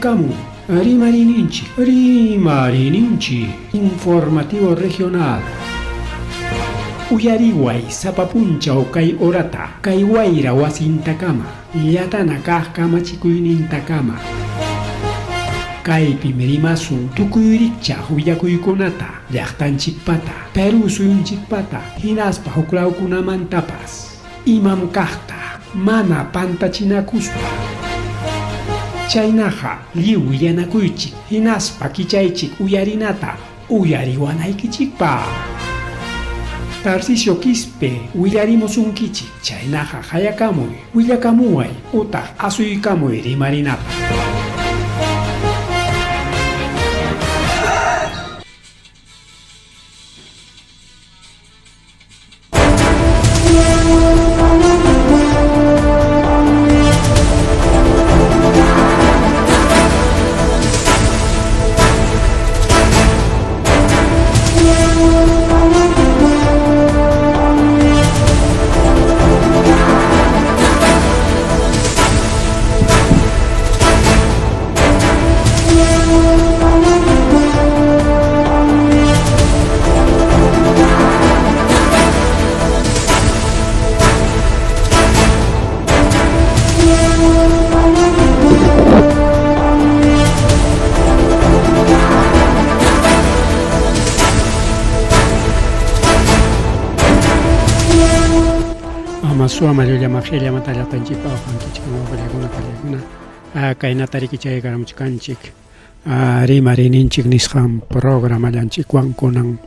Asuykamun Rimariyninchik, Rimariyninchik Informativo Regional. Uyariway sapa punchaw kay horata, kay wayra wasintakama, llatana kaq kamachikuynintakama. Kaypim rimasun tukuy rikchaq willakuykunata, llaqtanchikpata, Perú suyunchikpata, hinaspa huklawkunamantapas. Imam kaqta mana pantachinakuspa. Chaynaqa lliw willanakuychik hinaspa kichaychik uyarinata uyariwanaykichikpaq. Tarcisio Quispe willarimusunkichik, chaynaqa qayakamuy, willakamuway utaq asuykamuy rimarinapaq. Ama llulla maqilla llaqtanchikpa uqankichik wawqillakuna pallakuna kaynata riki chayakaramuchkanchik Rimariyninchik nisqan programallanchikwan kunan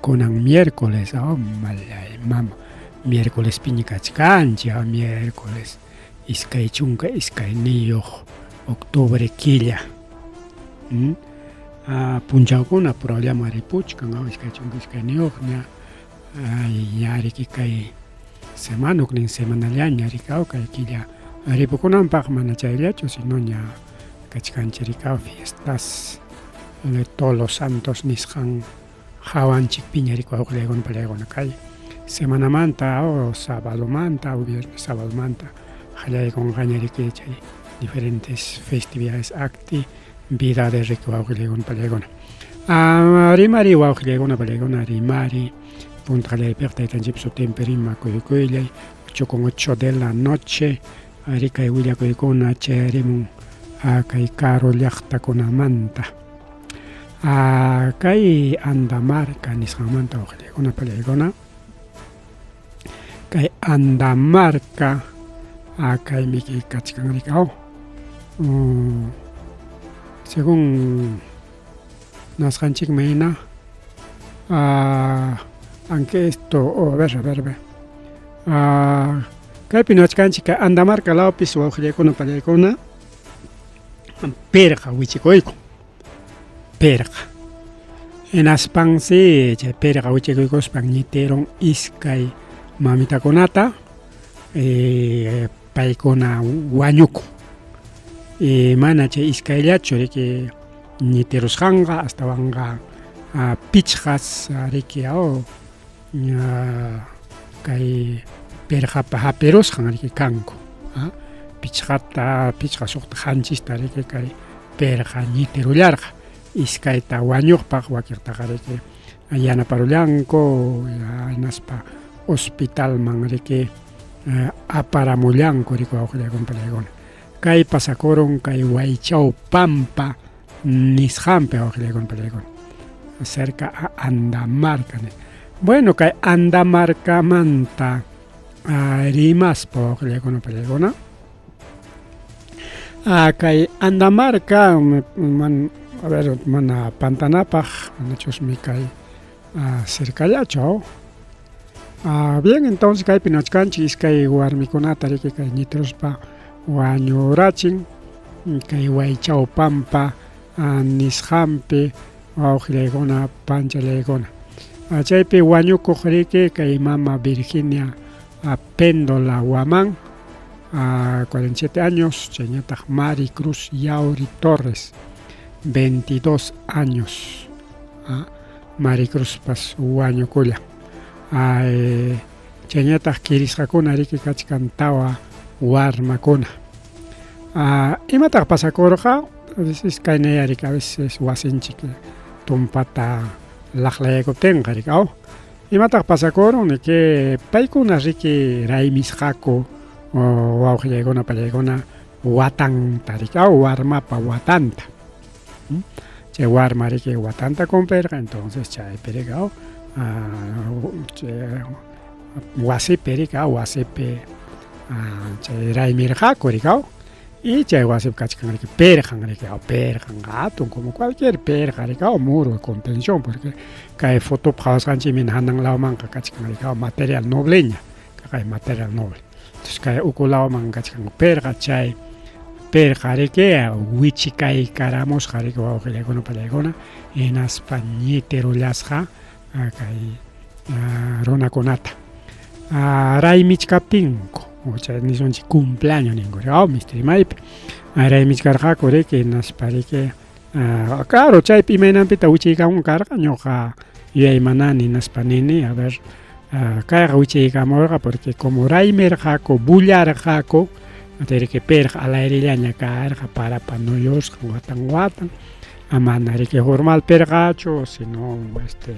kunan miércoles oh mallay mama miércolespiña kachkanchik miércoles 22 octubre killa punchawkuna purawllaman ripuchkan 22ña ña riki kay semana huknin semanallaña rikaw kay killa ripukunanpaq mana chayllachu sino ña kachkanchik rikaw fiestas de todos los santos nisqan hawanchikpiña rikuy wawqillaykuna pallaykuna kay semanamanta o sabadomanta o viernes sabadomanta qallaykunqaña riki chay diferentes festividades actividades riki wawqillaykuna pallaykuna rimari wawqillaykuna pallaykuna rimari punta qallaypiqa taytanchikpa sutinpi rimakuykuylay 8 con 8 de la noche ari kay willakuykuna chayarimun kay karu llaqtakunamanta kay Andamarca nisqanmanta wawqillaykuna pallaykuna kay Andamarca kaymi kachkan rikaw según nasqanchikman hina aunque esto oh, a ver a ver a ver kaypi niwachkanchik kay Andamarca lawpis wawqillaykuna pallaykuna pirqa wichikuykun pirqa hinaspansi chay pirqa wichikuykuspan ñitirun iskay mamitakunata paykuna wañukun mana chay iskayllachu riki ñitirusqanqa astawanqa pichqas riki kay pirqapa hapirusqan riki kanku pichqata pichqa suqta qanchista riki kay pirqa ñitirullarqa iskayta wañuqpaq wakiqtaqa riki yanaparullanku hinaspa hospitalman riki aparamullanku riki wawqillaykuna pallaykuna kay pasakurun kay Waychaw Pampa nisqanpi wawqillaykuna pallaykuna cerca a Andamarca bueno kay Andamarcamanta rimaspa wawqillaykuna pallaykuna kay Andamarca man a ver mana pantanapaq manachusmi kay cercallachu bien entonces kaypi niwachkanchik iskay warmikunata riki kay ñitruspa wañurachin kay Waychaw Pampa nisqanpi wawqillaykuna panchallaykuna chaypi wañukuq riki kay mama Virginia Péndola Guamán 47 años chayñataq Mari Cruz Yauri Torres 22 años Mari Cruzpas wañukullan chayñataq kirisqakuna riki kachkan tawa warmakuna. Imataq pasakurqa? A veces kaynaya riki, a veces wasinchik tumpata laqlayaykuptinqa riki, aw? Imataq pasakurun? Niki paykuna riki raymisqaku wawqillaykuna pallaykuna watanta riki, aw? Warmapa watanta. Chay warma riki watanta cumplirqa, entonces chaypi riki, aw? Wasipi riki, aw? Wasipi chay raymirqaku riki, aw? Y chay wasipi kachkan riki pirqan riki, aw? Pirqan hatun como cualquier pirqa riki, aw? Muro de contención, porque kay fotopi qhawasqanchikmi hanan lawmanqa kachkan riki, aw? Material nobleña, kay material noble. Entonces kay uku lawman kachkan pirqa, chay pirqa riki wichikaykaramusqa riki wawqillaykuna pallaykuna, hinaspa ñitirullasqa kay runakunata raymichkaptinku, chay nisunchik cumpleaños ninku, aw misti rimaypi raymichkarqaku riki, hinaspa riki claro chaypi imaynanpitaq wichiykamun karqa ñuqa yuyaymanani hinaspa nini a ver kayqa wichiykamurqa porque como raymirqaku bullarqaku riki pirqa alayrillaña karqa parapa nuyusqan watan watan mana riki formal pirqachu sino este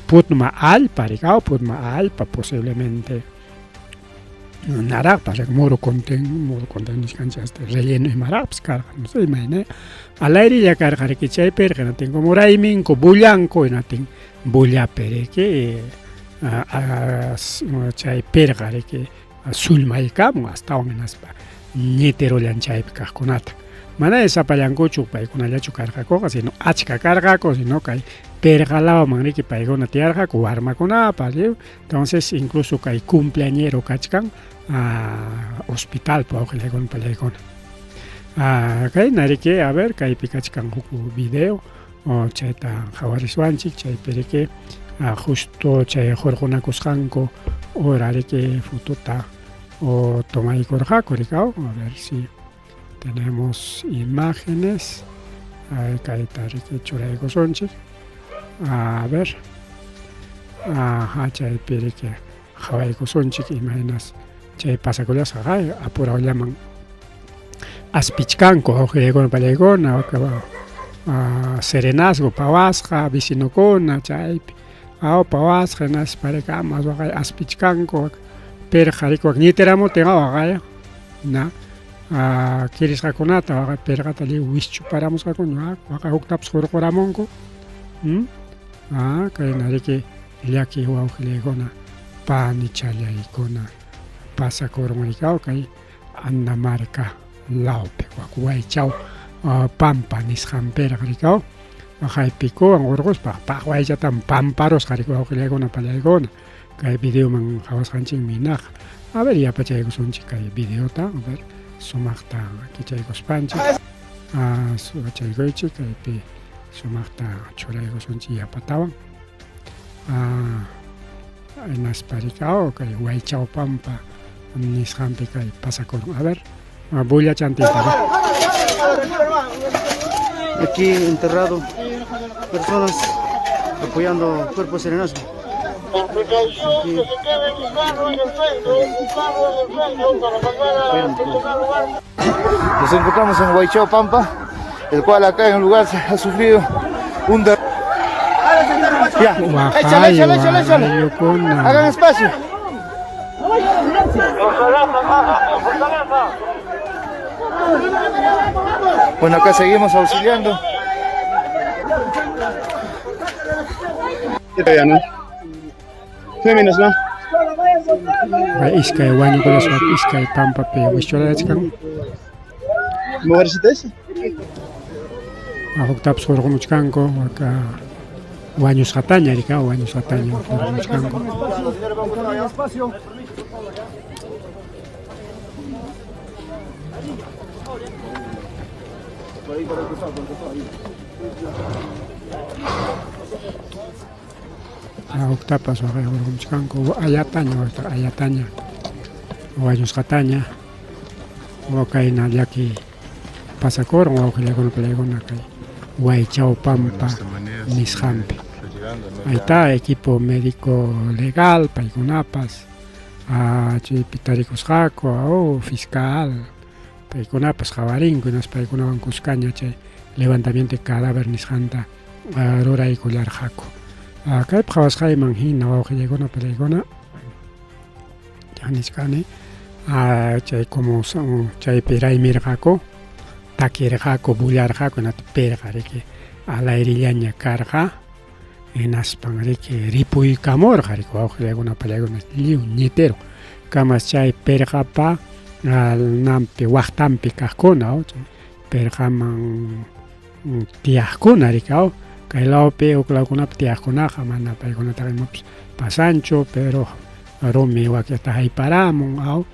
putma allpa riki aw putma allpa posiblemente naraqpas riki muro conten muro conten nisqanchik este relleno imaraqpas karqa no sé imayna alayrilla karqa riki chay pirqa hinatin como rayminku bullanku hinatin bullapi riki chay pirqa riki sullmaykamun astawan hinaspa ñitirullan chaypi kaqkunata mana sapallankuchu paykunallachu karqakuqa sino achka karqaku sino kay pirqa lawman riki paykuna tiyarqaku warmakunapas lliw entonces incluso kay cumpleañero kachkan hospitalpi wawqillaykuna pallaykuna kayna riki a ver kaypi kachkan huk video chayta qhawariswanchik chaypi riki justo chay hurqunakusqanku hora riki fotota o tomaykurqaku riki a ver si tenemos imágenes kayta riki churaykusunchik a ver aha chaypi riki qhawaykusunchik imaynas chay pasakullasqa apurawllaman aspichkanku wawqillaykuna pallaykuna serenazgo pawasqa vecinokuna chaypi aw pawasqa hinaspa riki amas waqay aspichkanku pirqa riki wak ñitiramutin waqay na kirisqakunata waqay pirqata lliw wischuparamusqakuña waqay huktapas hurquramunku kayna riki llaki wawqillaykuna panichallaykuna pasakurun riki aw kay Andamarca lawpi wak Waychaw Pampa nisqanpiraq riki aw waqaypikuwan hurquspa paqwaychatan pamparusqa riki wawqillaykuna pallaykuna kay videoman qhawasqanchikmi hinaqa a ver yapachaykusunchik kay videota a ver sumaqta kichaykuspanchik suwachaykuychik kaypi sumaqta churaykusunchik yapatawan hinaspa riki aw kay Waychaw Pampa nisqanpi kay pasakurun a ver bullachantinta. Aquí enterrado personas apoyando cuerpo serenazgo. Aquí. Nos encontramos en Huaychao Pampa, el cual acá en el lugar ha sufrido un der... Ya, échale, échale, échale, échale. Hagan espacio. Bueno, acá seguimos auxiliando. ¿No? Féminas, ¿no? Iskay wañukulasqa iskay pampapi wischurachkan. Mujercita esa? Huktapas hurqumuchkanku waka wañusqataña rika wañusqataña hurqumuchkanku. Huktapas waqay hurqumuchkanku ayataña waqta ayataña wañusqataña kayna llaki pasakurun wawqillaykuna palaykuna kay Waychaw Pampa nisqanpi. Ahí está equipo médico legal paykunapas chaypi tarikusqaku fiscal. Paykunapas qawarinku hinaspa paykunawan kuskaña chay levantamiento de cadáver nisqanta ruraykullarqaku. Kaypi qhawasqayman hina wawqillaykuna palaykuna nichkani chay como chaypi raymirqaku takirqaku bullarqaku hinata pirqa riki alayrillaña karqa hinaspan riki ripuykamurqa riki wawqillaykuna palaykuna lliw ñitero kamas chay pirqapa nampi waqtanpi kaqkuna pirqaman tiyaqkuna riki aw kay lawpi huk lawkunapi tiyaqkunaqa mana paykunataqa imapas pasanchu pero rumi wakllata hayparamun aw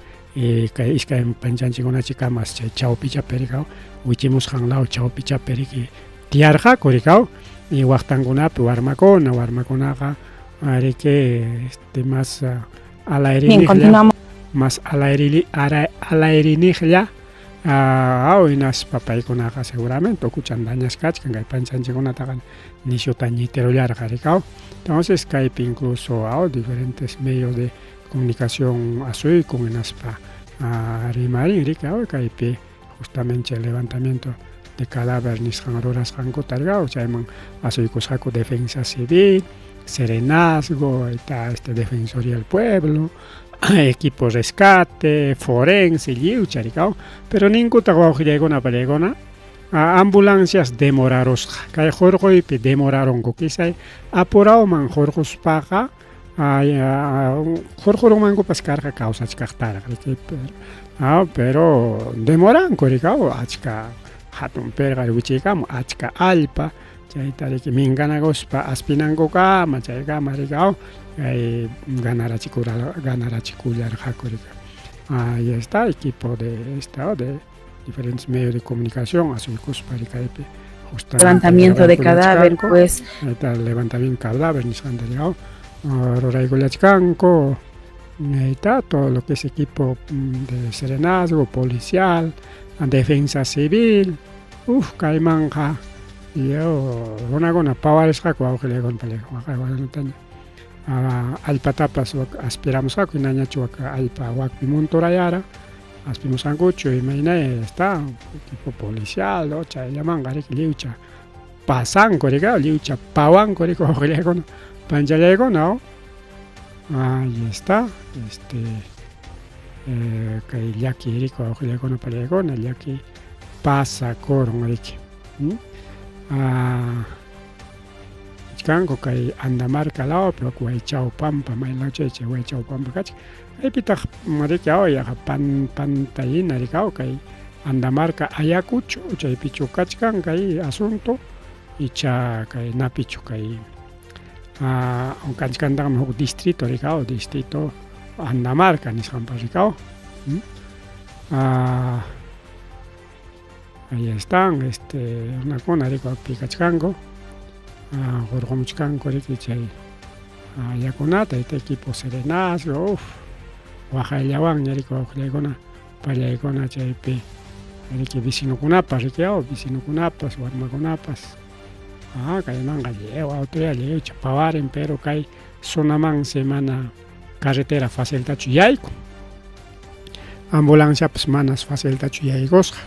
kay iskay panchanchikkunachi kamas chay chawpichapi riki aw wichimusqan law chawpichapi riki tiyarqaku riki aw y waqtankunapi warmakuna warmakunaqa riki este mas alayriniqlla mas alayriniqlla Aw, hinaspa paykunaqa seguramente ukuchan dañasqa kachkan kay panchanchikkunataqa nishuta ñitirullarqa riki aw. Entonces kaypi incluso aw diferentes medios de comunicación asuykun hinaspa rimarin riki aw kaypi justamente chay levantamiento de cadáver nisqan rurasqankuta riki aw chayman asuykusqaku defensa civil, serenazgo, está este defensoría del pueblo, equipo rescate, forense, lliwcha rikaw, pero ninkutaq wawqillaykuna pallaykuna ambulancias demorarusqa, kay hurquypi demorarunku, quizá apurawman hurquspaqa hurqurunmankupas karqa kawsachkaqtaraq riki, pero demoranku rikaw achka hatun pirqa wichiykamun achka allpa chayta riki minkanakuspa aspinankukama chaykama riki aw kay ganarachikullarqaku riki. Ahí está equipo de esta de diferentes medios de comunicación asuykuspa riki kaypi justamente levantamiento de cadáver pues ahí levantamiento cadáver nisqanta riki aw ruraykullachkanku ahí está todo lo que es equipo de serenazgo policial defensa civil uf kaymanqa lliw runakuna pawarisqaku wawqillaykuna palaykuna allpatapas aspiramusqaku hinañachu wak allpa wakpi montorayara aspimusqankuchu imayna está equipo policial chayllamanqa riki lliwcha pasanku riki lliwcha pawanku riki wawqillaykuna panchallaykuna ahí está este kay llaki riki wawqillaykuna palaykuna llaki pasakurun riki Kanku kay Andamarca lawpi wak Waychao Pampa may law chay chay Waychao Pampa kachkan kaypitaq riki aw yaqa pan pantahina riki aw kay Andamarca Ayacucho chaypichu kachkan kay asunto icha kay napichu kay kachkantaqmi huk distrito riki aw distrito Andamarca nisqanpas riki aw Ahí están, este, runakuna riki wakpi kachkanku, hurqumuchkanku riki chay yakunata, este equipo serenazgo, uf, waqayllawanña riki wawqillaykuna, pallaykuna chaypi riki vecinokunapas riki aw, vecinokunapas, warmakunapas, kaymanqa lliw autoridad lliwcha pawarin, pero kay zonamansi mana carretera faciltachu yaykun. Ambulanciapas manas faciltachu yaykusqa.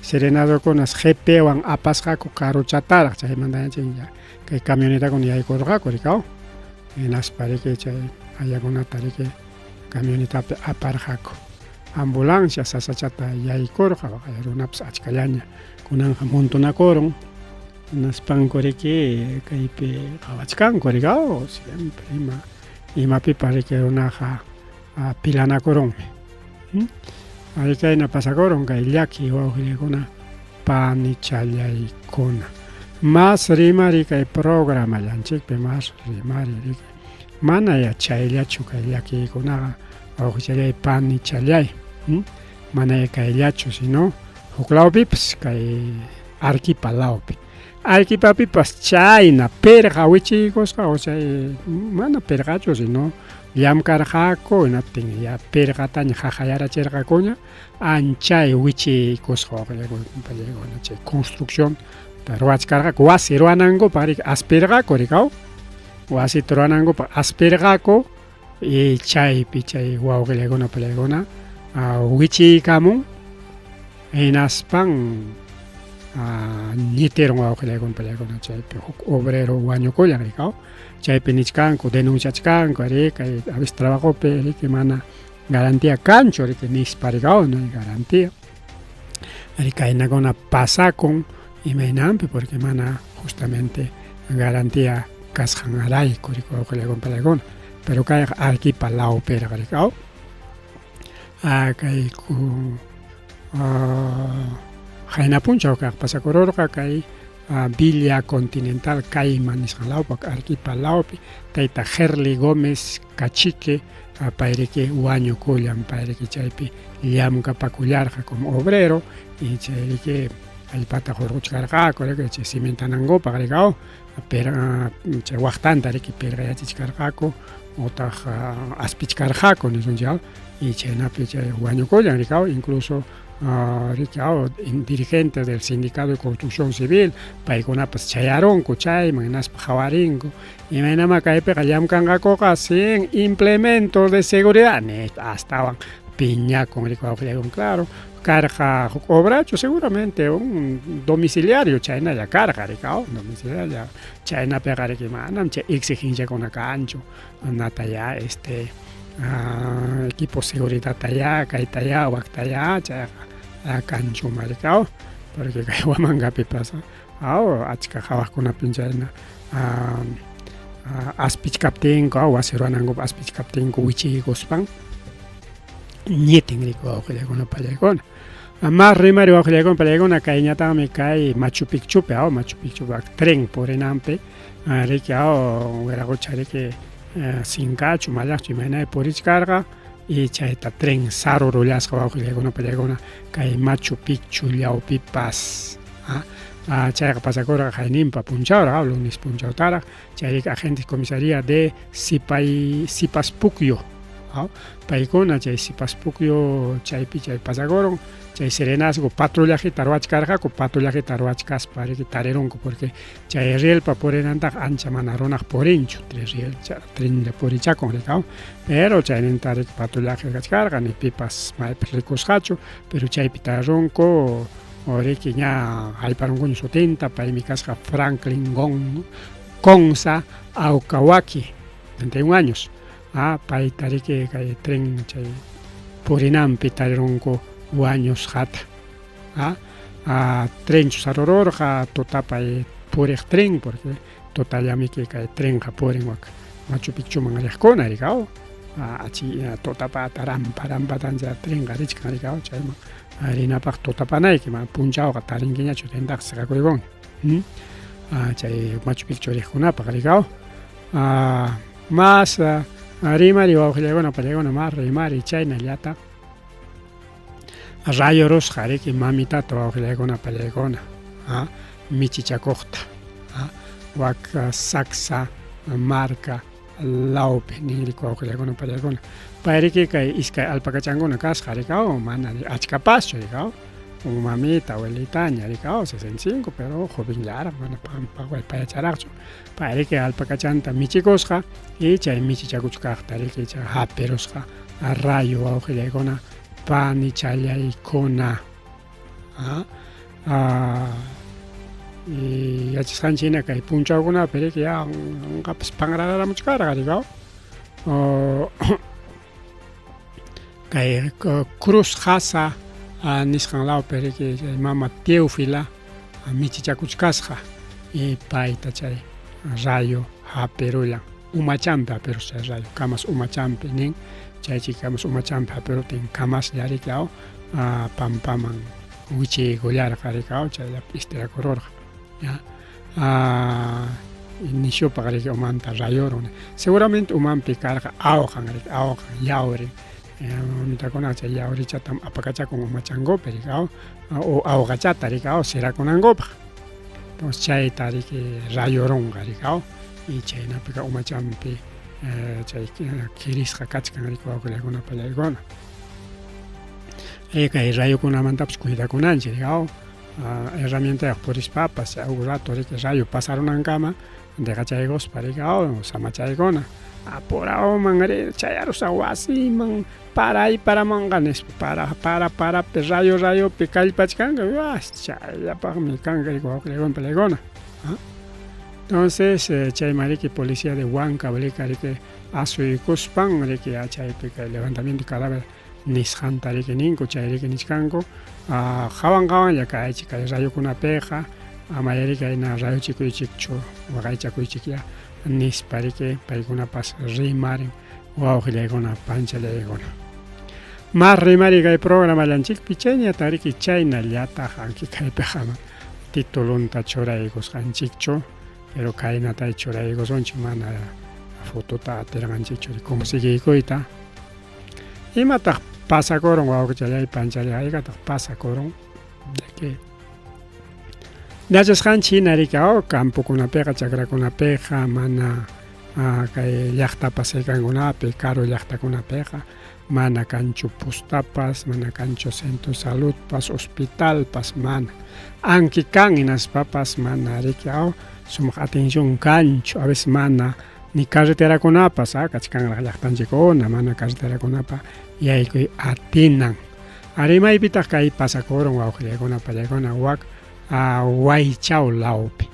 Serenadokunas GPwan apasqaku karuchataraq chaymanta kay camionetakuna yaykurqaku rikaw. Hinaspa riki chay ayakunata riki camionetapi aparqaku. Ambulancia sasachata yaykurqa runapas achkallaña kunanqa montonakurun. Hinaspanku riki kaypi qhawachkanku rikaw siempre ima imapipas riki runaqa pilanakurunmi. Ari kayna pasakurun kay llaki wawqillaykuna panichallaykuna. Mas rimari kay programallanchikpi mas rimari riki mana ya chayllachu kay llakiykunaqa wawqichallay panichallay mana ya kayllachu sino huk lawpipas kay Arequipa lawpi. Arequipapipas chayna pirqa wichiykusqa o chay mana pirqachu sino llamkarqaku hinaptin ya pirqataña qaqayarachirqakuña anchay wichiykusqa wawqillaykuna chay construcción ruwachkarqaku wasi ruwanankupaq riki aspirqaku riki aw wasita ruwanankupaq aspirqaku y chaypi chay wawqillaykuna pallaykuna wichiykamun. Hinaspan ñitirun wawqillaykuna pallaykuna chaypi huk obrero wañukullan rikaw chaypi nichkanku denunciachkanku ari kay a veces trabajopi riki mana garantía kanchu riki nispa rikaw no hay garantía ari kaynakuna pasakun imaynanpi porque mana justamente garantía kasqanrayku riki wawqillaykuna pallaykuna pero kayqa Arequipa lawpiraq rikaw kay qayna punchaw kaq pasakururqa kay Villa Continental Cayma nisqan lawpa Arequipa lawpi tayta Gerli Gómez Cachique payriki wañukullan payriki chaypi llamkapakullarqa como obrero y chayriki allpata hurquchkarqaku riki chay cimentanankupaq rikaw pero chay waqtanta riki pirqayachichkarqaku utaq aspichkarqaku nisunchik y chaynapi chay wañukullan rikaw incluso riki dirigentes del sindicato de construcción civil paykunapas chayarunku chayman hinaspa qhawarinku imaynama kaypiqa llamkanqakuqa sin implementos de seguridad nispa astawan piñakun riki wawqillaykuna claro karqa huk obrachu seguramente un domiciliario chaynalla karqa rikaw domiciliario chaynapiqa riki manam chay exigenciakuna kanchu nataya este equipo seguridadtaya kaytaya waktaya chayqa kanchuma rikaw porque kay Huamangapipas aw achka qhawaqkunapin chayna aspichkaptinku wasi ruwanankupaq aspichkaptinku wichiykuspan ñitin riki wawqillaykuna pallaykuna mas rimari wawqillaykuna pallaykuna kayñataqmi kay Machu Picchupi aw Machu Picchupi tren purinanpi riki aw wiraqucha riki sinkachu mallaqchu imaynay purichkarqa y chayta tren sarurullasqa wawqillaykuna pallaykuna kay Machu Picchu llawpipas chayqa pasakurqa qayninpa punchawraq lunes punchawtaraq chayriki agentes comisaría de Sipay Sipaspukyo paykuna chay Sipaspukyo chaypi chay pasakurun chay serenazgo patrullajita ruwachkarqaku patrullajita ruwachkaspa riki tarirunku porque chay rielpa purinantaqa ancha mana runaq purinchu riel trenlla purichakun rikaw pero chayninta riki patrullaje kachkarqa ni pipas maypi rikusqachu pero chaypi tarirunku riki ña hayparunkuña sutinta paymi kasqa Franklin Gonza Aucawaki 31 años payta riki kay tren chay purinanpi tarirunku wañusqata trenchu sarururqa tutapay puriq tren porque tutallamiki kay trenqa purin wak Machu Picchuman riqkuna rikaw achi tutapata rampa rampatan chay trenqa richkan rikaw chayman rinapaq tutapanayki mana punchawqa tarinkiñachu trentaqa siqakuykunki chay Machu Picchu riqkunapaq rikaw mas rimari wawqillaykuna pallaykuna mas rimari chaynallata rayorusqa riki mamitata wawqillaykuna pallaykuna michichakuqta wak saksa marka lawpi ninriku wawqillaykuna pallaykuna payriki kay iskay alpakachankuna kasqa rikaw mana achkapaschu rikaw mamita abuelitaña rikaw 65 pero jovenllaraq mana payacharaqchu payriki alpakachanta michikusqa y chay michichakuchkaqta riki chay hapirusqa rayo wawqillaykuna panichallaykuna yachasqanchik hina kay punchawkunapi riki ya anqapas panrararamuchkarqa rikaw kay Cruz Jasa nisqan lawpi riki chay mama Teófila michichakuchkasqa y payta chay rayo hapirullan umachampi hapirus chay rayo kamas umachampi nin chaychik kamas umachampi hapirutin kamaslla riki aw pampaman wichiykullarqa riki aw chayllapi istirakururqa ya nishupaq riki umanta rayurun seguramente umanpi karqa awqan riki awqan yawrin mamitakunaqa chay yawrichatam apakachakun umachankupi riki aw o awqachata riki aw sirakunankupaq entonces chayta riki rayurunqa riki aw y chaynapika umachampi chay kirisqa kachkan riki wawqillaykuna pallaykuna kay rayukunamantapas cuidakunanchik riki aw herramientayuq purispapas huk rato riki rayo pasarunankama deqachaykuspa riki aw samachaykuna. Apurawman chayarusaq wasiyman paray paramunqa nispa para para parapi rayo rayopi kallpachkanqa chayllapaqmi kanqa wawqillaykuna palaykuna. Entonces chayman riki policía de Huancavelica riki asuykuspan riki chaypi kay levantamiento de cadáver nisqanta riki ninku chay riki nichkanku qawan qawanlla kaychik kay rayokunapiqa amaya riki ayna rayochikuychikchu waqaychakuychikya nispa riki paykunapas rimarin wawqillaykuna panchallaykuna. Mas rimari kay programallanchikpi chayñata riki chaynallataq anki kaypiqa titulunta churaykusqanchikchu pero kaynata churaykusunchik mana fotota atirqanchikchu conseguiykuyta. Imataq pasakurun wawqichalláy panchalláy haykataq pasakurun de que yachasqanchik hina riki campokunapiqa chakrakunapiqa mana kay llaqtapa cercankunapi karu llaqtakunapiqa mana kanchu postapas mana kanchu centro saludpas hospitalpas mana anki kan hinaspapas mana riki sumaq atención kanchu a veces mana ni carreterakunapas kachkanraq llaqtanchikkuna mana carreterakunapa yaykuy atinan. Ari maypitaq kay pasakurun wawqillaykuna pallaykuna wak Waychaw lawpi.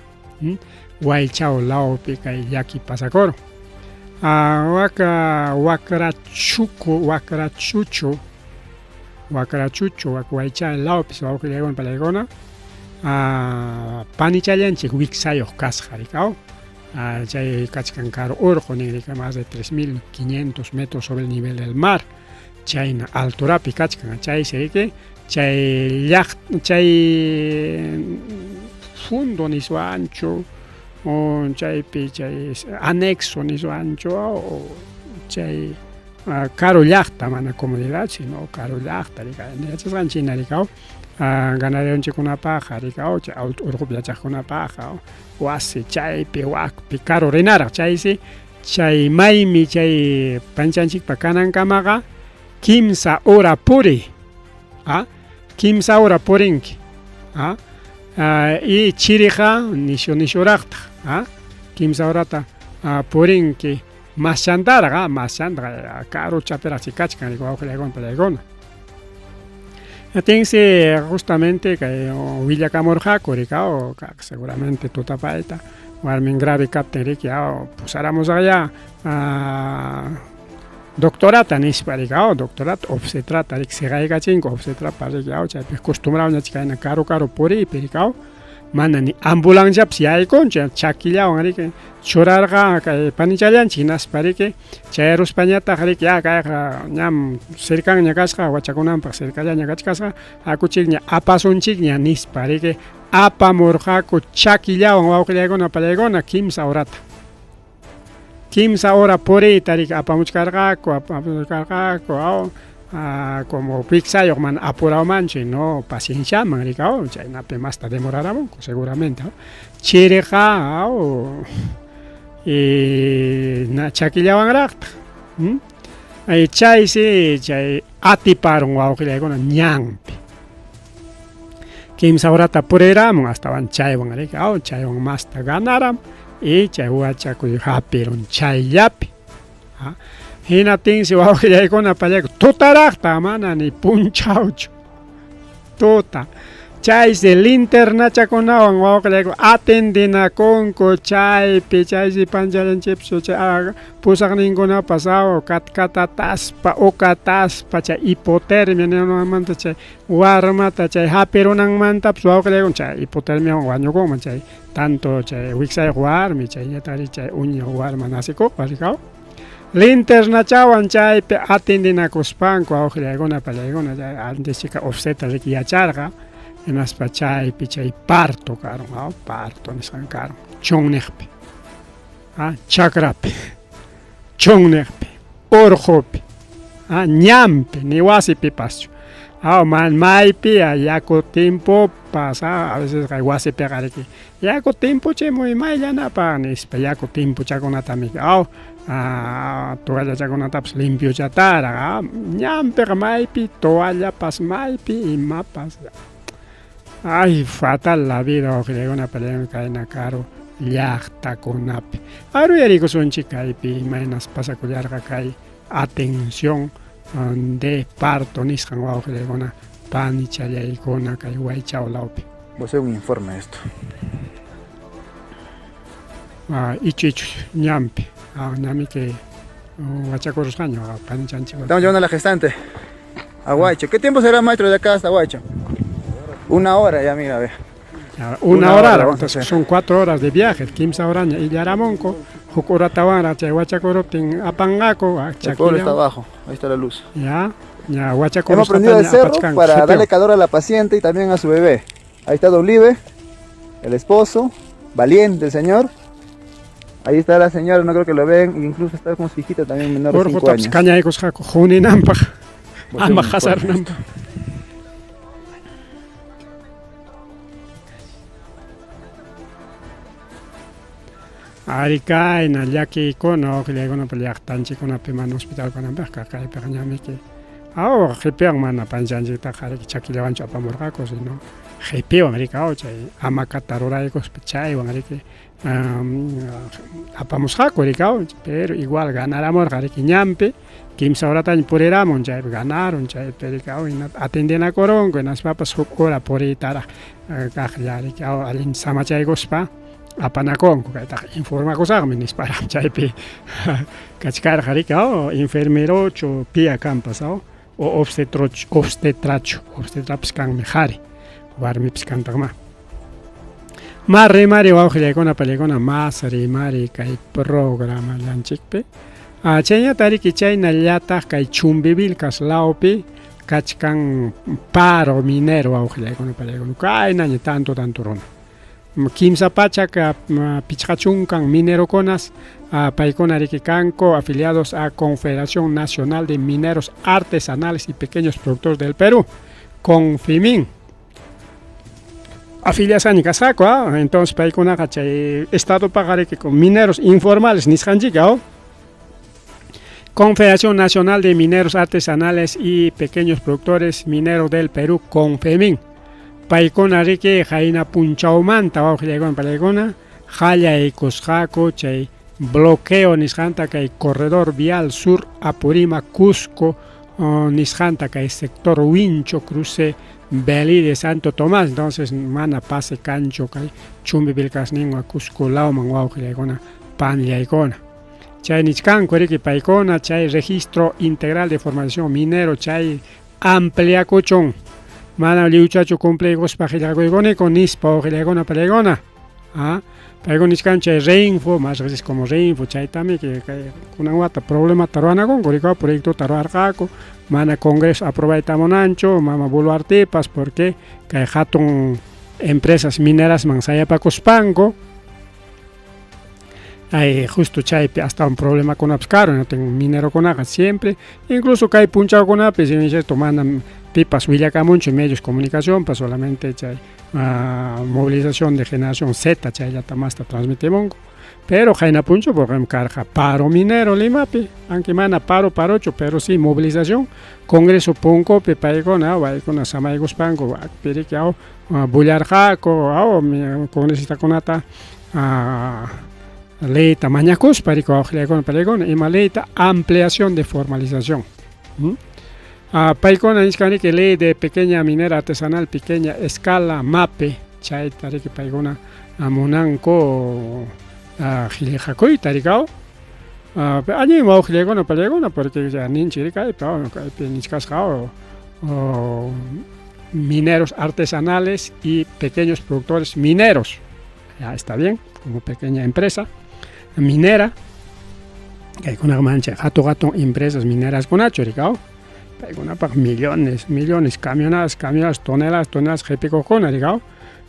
Waychaw lawpi kay llaki pasakurun. Wak wakrachuku wakrachuchu wakrachuchu wak Waychaw lawpis wawqillaykuna pallaykuna panichallanchik wiksayuq kasqa riki chay kachkan karu urqu nin riki más de 3500 metros sobre el nivel del mar chayna alturapi kachkan chaysi riki chay llaq chay fundo niswanchu o chaypi chay anexo niswanchu o chay karu llaqta mana comunidad sino karu llaqta riki yachasqanchik hina riki ganaderonchikkunapaqqa riki chay urqupi yachaqkunapaqqa wasi chaypi wakpi karu rinaraq chaysi chay maymi chay panchanchikpa kanankamaqa kimsa hora puriy kimsa hora purinki y chiriqa nishu nishuraqtaq kimsa horata purinki maschantaraq maschantaraq karuchapiraqchi kachkan wawqillaykuna pallaykuna. Tinsi justamente kay willakamurqaku riki seguramente tutapayta warmin grave kaptin riki pusaramusaqya doctorata nispa riki doctorata obstetrata riki siqaykachinku obstetrapa riki chaypi costumbrado kayna karu karu puriypi riki mana ni ambulanciapas yaykunchu chakillawan riki churarqa kay panichallanchik hinaspa riki chayaruspañataq riki ya kayqa ñam cercanña kasqa wachakunanpaq cercallaña kachkasqa hakuchikña apasunchikña nispa riki apamurqaku chakillawan wawqillaykuna pallaykuna kimsa horata kimsa hora puriyta riki apamuchkarqaku apamuchkarqaku como wiksayuq mana apurawmanchu no pacienciaman riki chaynapi masta demoraramunku seguramente chiriqa y chakillawanraqtaq chaysi chay atiparun wawqillaykuna ñanpi kimsa horata puriramun astawan chaywan riki chaywan masta ganaram y chay wachakuy hapirun chayllapi hinaptinsi wawqillaykuna pallayku tutaraqta mana ni punchawchu tuta chaysi linternachakunawan wawqillayku atendinakunku chaypi chaysi panchallanchikpas chay pusaqninkunapas katkatataspa ukataspa chay hipotermia ninanmanta chay warmata chay hapirunanmantapas wawqillaykuna chay hipotermiawan wañukunman chay tanto chay wiksayuq warmi chayñataqri chay uña warma nacikuqpas riki linternachawan chaypi atendinakuspanku wawqillaykuna pallaykuna chay antes obstetra riki yacharqa hinaspa chaypi chay parto karun parto nisqan karun chunniqpi chakrapi chunniqpi urqupi ñanpi ni wasipipaschu maypi yaku timpupas a veces wasipiqa riki yaku timpuchimuy mayllanapaq nispa yaku timpuchakunatami toallachakunatapas limpiochataraq ñanpiqa maypi toallapas maypi imapas ay fatal la vida wawqillaykuna pallaykuna kayna karu llaqtakunapi. Aruyarikusunchik kaypi imaynas pasakullarqa kay atención de parto nisqan wawqillaykuna panichallaykuna kay Huaychao lawpi. Voy a hacer un informe de esto. Ah, ichu ichu ñanpi. Ah, ñami que wachakurusqaña panichanchik. Estamos llevando a la gestante a Huaycho. ¿Qué tiempo será, maestro, de acá hasta Huaycho? Una hora ya, mira, ve. Ya, una hora, entonces son 4 horas de viaje, kimsa horaña illaramunku, huk horatawanraq chay wachakuruptin apanqaku. El pueblo está abajo, ahí está la luz. Ya, ya Hemos prendido el cerro para darle calor a la paciente y también a su bebé. Ahí está Dolive, el esposo, valiente el señor. Ahí está la señora, no creo que lo vean, incluso está con su hijita también menor de 5 años. Kañaykusqaku huninanpaq, ama qasarunanpaq. Ari kayna llakiykuna wawqillaykunapa llaqtanchikkunapi mana hospital kananpaqqa kaypiqa ñamiki aw qipiwan mana panchanchiktaqa riki chakillawanchu apamurqaku sino qipiwan riki aw chay hamakata ruraykuspa chaywan riki apamusqaku riki aw pero igual ganaramurqa riki ñanpi kimsa horataña puriramun chaypi ganarun chaypi riki aw atendinakurunku hinaspapas huk hora puriytaraq kaqlla riki aw allin samachaykuspa apanakunku kaytaqa informakusaqmi nisparaq chaypi kachkarqa riki aw enfermerochu pia kanpas aw o obstetrochu obstetrachu obstetrapas kanmi qhari warmipas kantaqmá. Ma rimari wawqillaykuna pallaykuna mas rimari kay programallanchikpi. Ah, chayñata riki chaynallataq kay Chumbivilcas lawpi kachkan paro minero wawqillaykuna pallaykuna kaynaña tanto tanto runa. 350 minerokunas paykuna riki kanku afiliados a Confederación Nacional de Mineros Artesanales y Pequeños Productores del Perú, CONFIMIN. Afiliasqaña kasqaku, entonces paykunaqa chay Estadopaqa riki con mineros informales nisqanchik, Confederación Nacional de Mineros Artesanales y Pequeños Productores Mineros del Perú, CONFEMIN. Paykuna riki qayna punchawmanta wawqillaykuna pallaykuna qallaykusqaku chay bloqueo nisqanta kay corredor vial sur Apurímac Cusco nisqanta kay sector Huincho cruce Belí de Santo Tomás, entonces mana pase kanchu kay Chumbivilcasninwan Cusco lawman wawqillaykuna panllaykuna. Chay nichkanku riki paykuna chay registro integral de formalización minero chay ampliakuchun mana lliwchachu cumpliykuspa qillqakuykuniku nispa wawqillaykuna pallaykuna. Ah, paykuna nichkan chay Reinfo, más veces como Reinfo, chaytami que kunan wata problemata ruwanakunku riki proyectota ruwarqaku mana Congreso aprobayta munanchu mama Boluartepas porque kay hatun empresas minerasman sayapakuspanku ay justo chaypi astawan problemakunapas karun minerokunaqa siempre incluso kay punchawkunapi si bien cierto manam pipas willakamunchu medios comunicacionpas solamente chay movilización de generación Z chayllata masta transmitimunku pero qayna punchaw porque karqa paro minero Limapi aunque mana paro parochu pero sí movilización Congreso punkupi paykuna paykuna samaykuspanku piriki aw bullarqaku aw congresistakunata leyta mañakuspa riki wawqillaykuna pallaykuna ima leyta ampliación de formalización. Paykuna nichkan riki ley de pequeña minera artesanal pequeña escala MAPE chayta riki paykuna munanku qillqakuyta riki aw allin wawqillaykuna pallaykuna porque ya ninchik riki kaypi nichkasqa aw mineros artesanales y pequeños productores mineros. Ya está bien, como pequeña empresa minera. Kaykunaqa mancha hatun hatun empresas mineras kunachu riki aw paykunapaq millones, millones, camionadas, camionadas, toneladas, toneladas qhipikuqkuna riki aw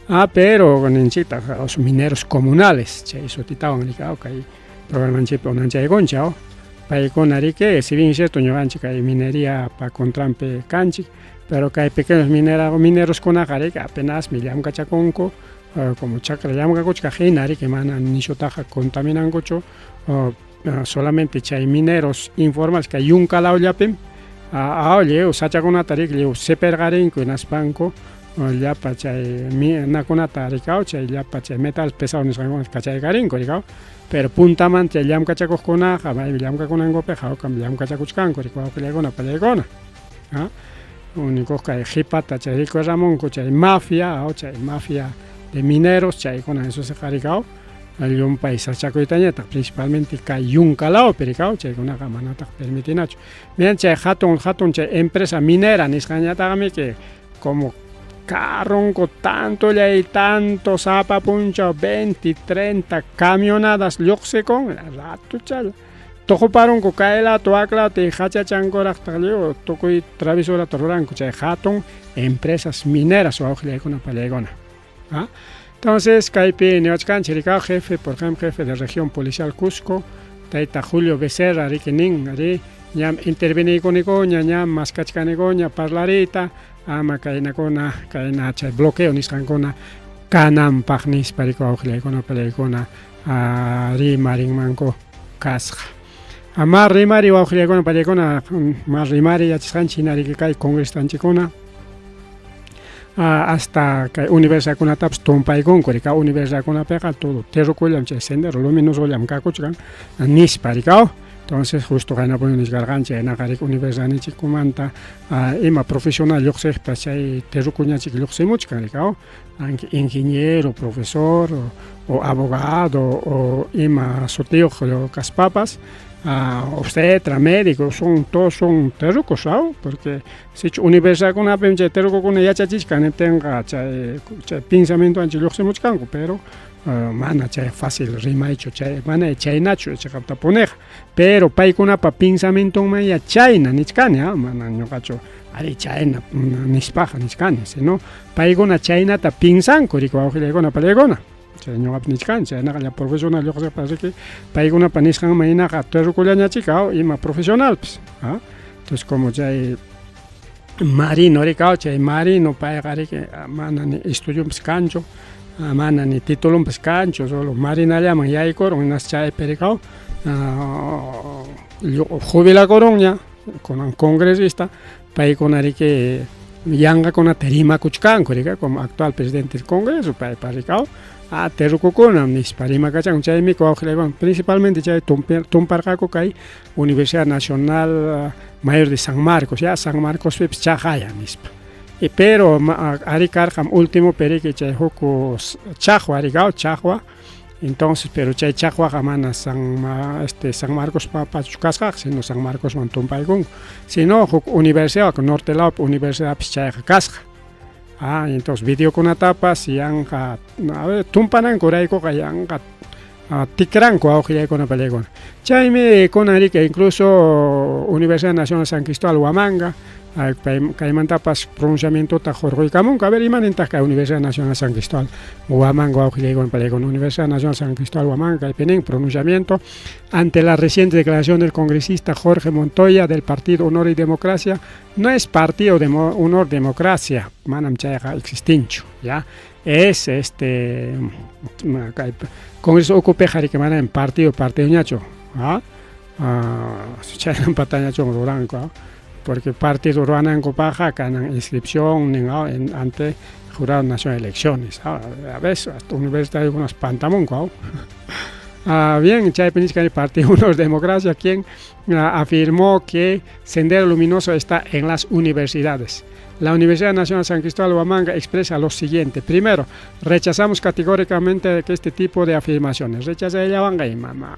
ah, pero ninchiktaq los mineros comunales chay sutitawan riki aw kay programanchikpi unanchaykunchik aw paykuna riki si bien es cierto ñuqanchik kay minería pa contranpi kanchik pero kay pequeños mineroskunaqa riki apenasmi llamkachakunku como chakra llamkakuchkaq hina riki mana nishutaqa contaminankuchu solamente chay mineros informales kay yunka lawllapim aw lliw sachakunata riki lliw sipirqarinku hinaspanku Llapa chay minakunata rikaw, chay llapa chay metal pesado nisqankunata kachaykarinku rikaw, pero puntamanta chay llamkachakuqkunaqa maymi llamkakunankupiqa hawkam llamkachakuchkanku rikaw wawqillaykuna pallaykuna. ¿Ah? Único kay qhipata chay rikuramunku chay mafia, aw chay mafia de mineros chaykuna esusiqa rikaw llumpay sasachakuytañataq principalmente kay yunka lawpi rikaw chaykunaqa manataq permitinachu. Miran chay hatun hatun chay empresa minera nisqanñataqmi que como carronku tantollay tanto sapa punchaw 20, 30 camionadas lluqsikun ratuchalla tuquparunku kay lado wak lado y hachachankuraqtaq lliw tukuy travesurata ruranku chay hatun empresas mineras wawqillaykuna pallaykuna. ¿Ah? Entonces, kaypi niwachkanchik rikaw jefe, por ejemplo, jefe de región policial Cusco, tayta Julio Becerra riki nin, ari ñam interveniykunikuña, ñam maskachkanikuña parlariyta, ama kaynakuna, kayna chay bloqueo nisqankuna kananpaq nispa riki wawqillaykuna pallaykuna rimarinmanku kasqa. Ama rimari wawqillaykuna pallaykuna, ma rimari yachasqanchik hina riki kay congrestanchikkuna hasta kay universidadkunatapas tumpaykunku rikaw universidadkunapiqa todo terrukullam chay sendero luminosollam kakuchkan nispa rikaw. Entonces justo qaynapuni nichkarqanchik chaynaqa riki universidadninchikkumanta ima profesional lluqsiqpas chay terrukuñachik lluqsimuchkan rikaw, ingeniero, profesor o abogado o ima sutiyuq kaspapas, obstetra, médico, son todos son terrucos, aw, porque sichu universidadkunapim chay terrucokuna yachachichkan niptinqa chay chay pensamientowanchik lluqsimuchkanku, pero mana chay fácil rimaychu chay mana chaynachu chiqaptapuniqa, pero paykunapa pensamientonmanya chayna nichkani, mana ñuqachu ari chayna nispaqa nichkani, sino paykuna chaynata piensanku riki wawqillaykuna pallaykuna. Chay ñuqapas nichkani chaynaqa lla profesional lluqsiqpas riki paykunapa nisqanman hinaqa terrukullañachika ima profesionalpas. Entonces como chay Marino rikaw chay Marino payqa riki mana ni estudiunpas kanchu, mana ni titulunpas kanchu, solo marinallaman yaykurun hinas chaypi rikaw jubilakurunña kunan congresista paykuna riki yanqakunata rimakuchkanku rika como actual presidente del congreso paypa rikaw terrukukunam nispa rimakachanku chaymi wawqillaykuna principalmente chay tumparqaku kay Universidad Nacional Mayor de San Marcos, ya San Marcospipas chaqaya nispa. Y pero ari karqam último periki chay huk chaqwa rikaw chaqwa, entonces pero chay chaqwaqa mana San este San Marcos pachu kasqaqa, sino San Marcosman tumpaykunku, sino huk universidad norte lawpi universidadpis chayqa kasqa. Entonces videokunatapas yanqa a ver tumpanankuraykuqa yanqa tikranku wawqillaykuna pallaykuna. Chaymi kunan riki incluso Universidad Nacional San Cristóbal Huamanga kaymantapas pronunciamientota hurquykamunku a ver imanintaq kay Universidad Nacional San Cristóbal Huamanga wawqillaykuna pallaykuna. Universidad Nacional San Cristóbal Huamanga kaypi nin pronunciamiento ante la reciente declaración del congresista Jorge Montoya del Partido Honor y Democracia. No es Partido de Honor Democracia, manam chayqa existinchu, ya es este kay congreso ukupiqa riki manam partido partidoñachu, chaynampatañachu ruranku, porque partido ruwanankupaqqa kanan inscripción nin ante Jurado Nacional de Elecciones. A veces hasta universitarios pantamunku. Bien, chaypi nichkani Partido Honor Democracia, quien afirmó que Sendero Luminoso está en las universidades. La Universidad Nacional San Cristóbal de Huamanga expresa lo siguiente. Primero, rechazamos categóricamente que este tipo de afirmaciones. Rechaza ella y mamá.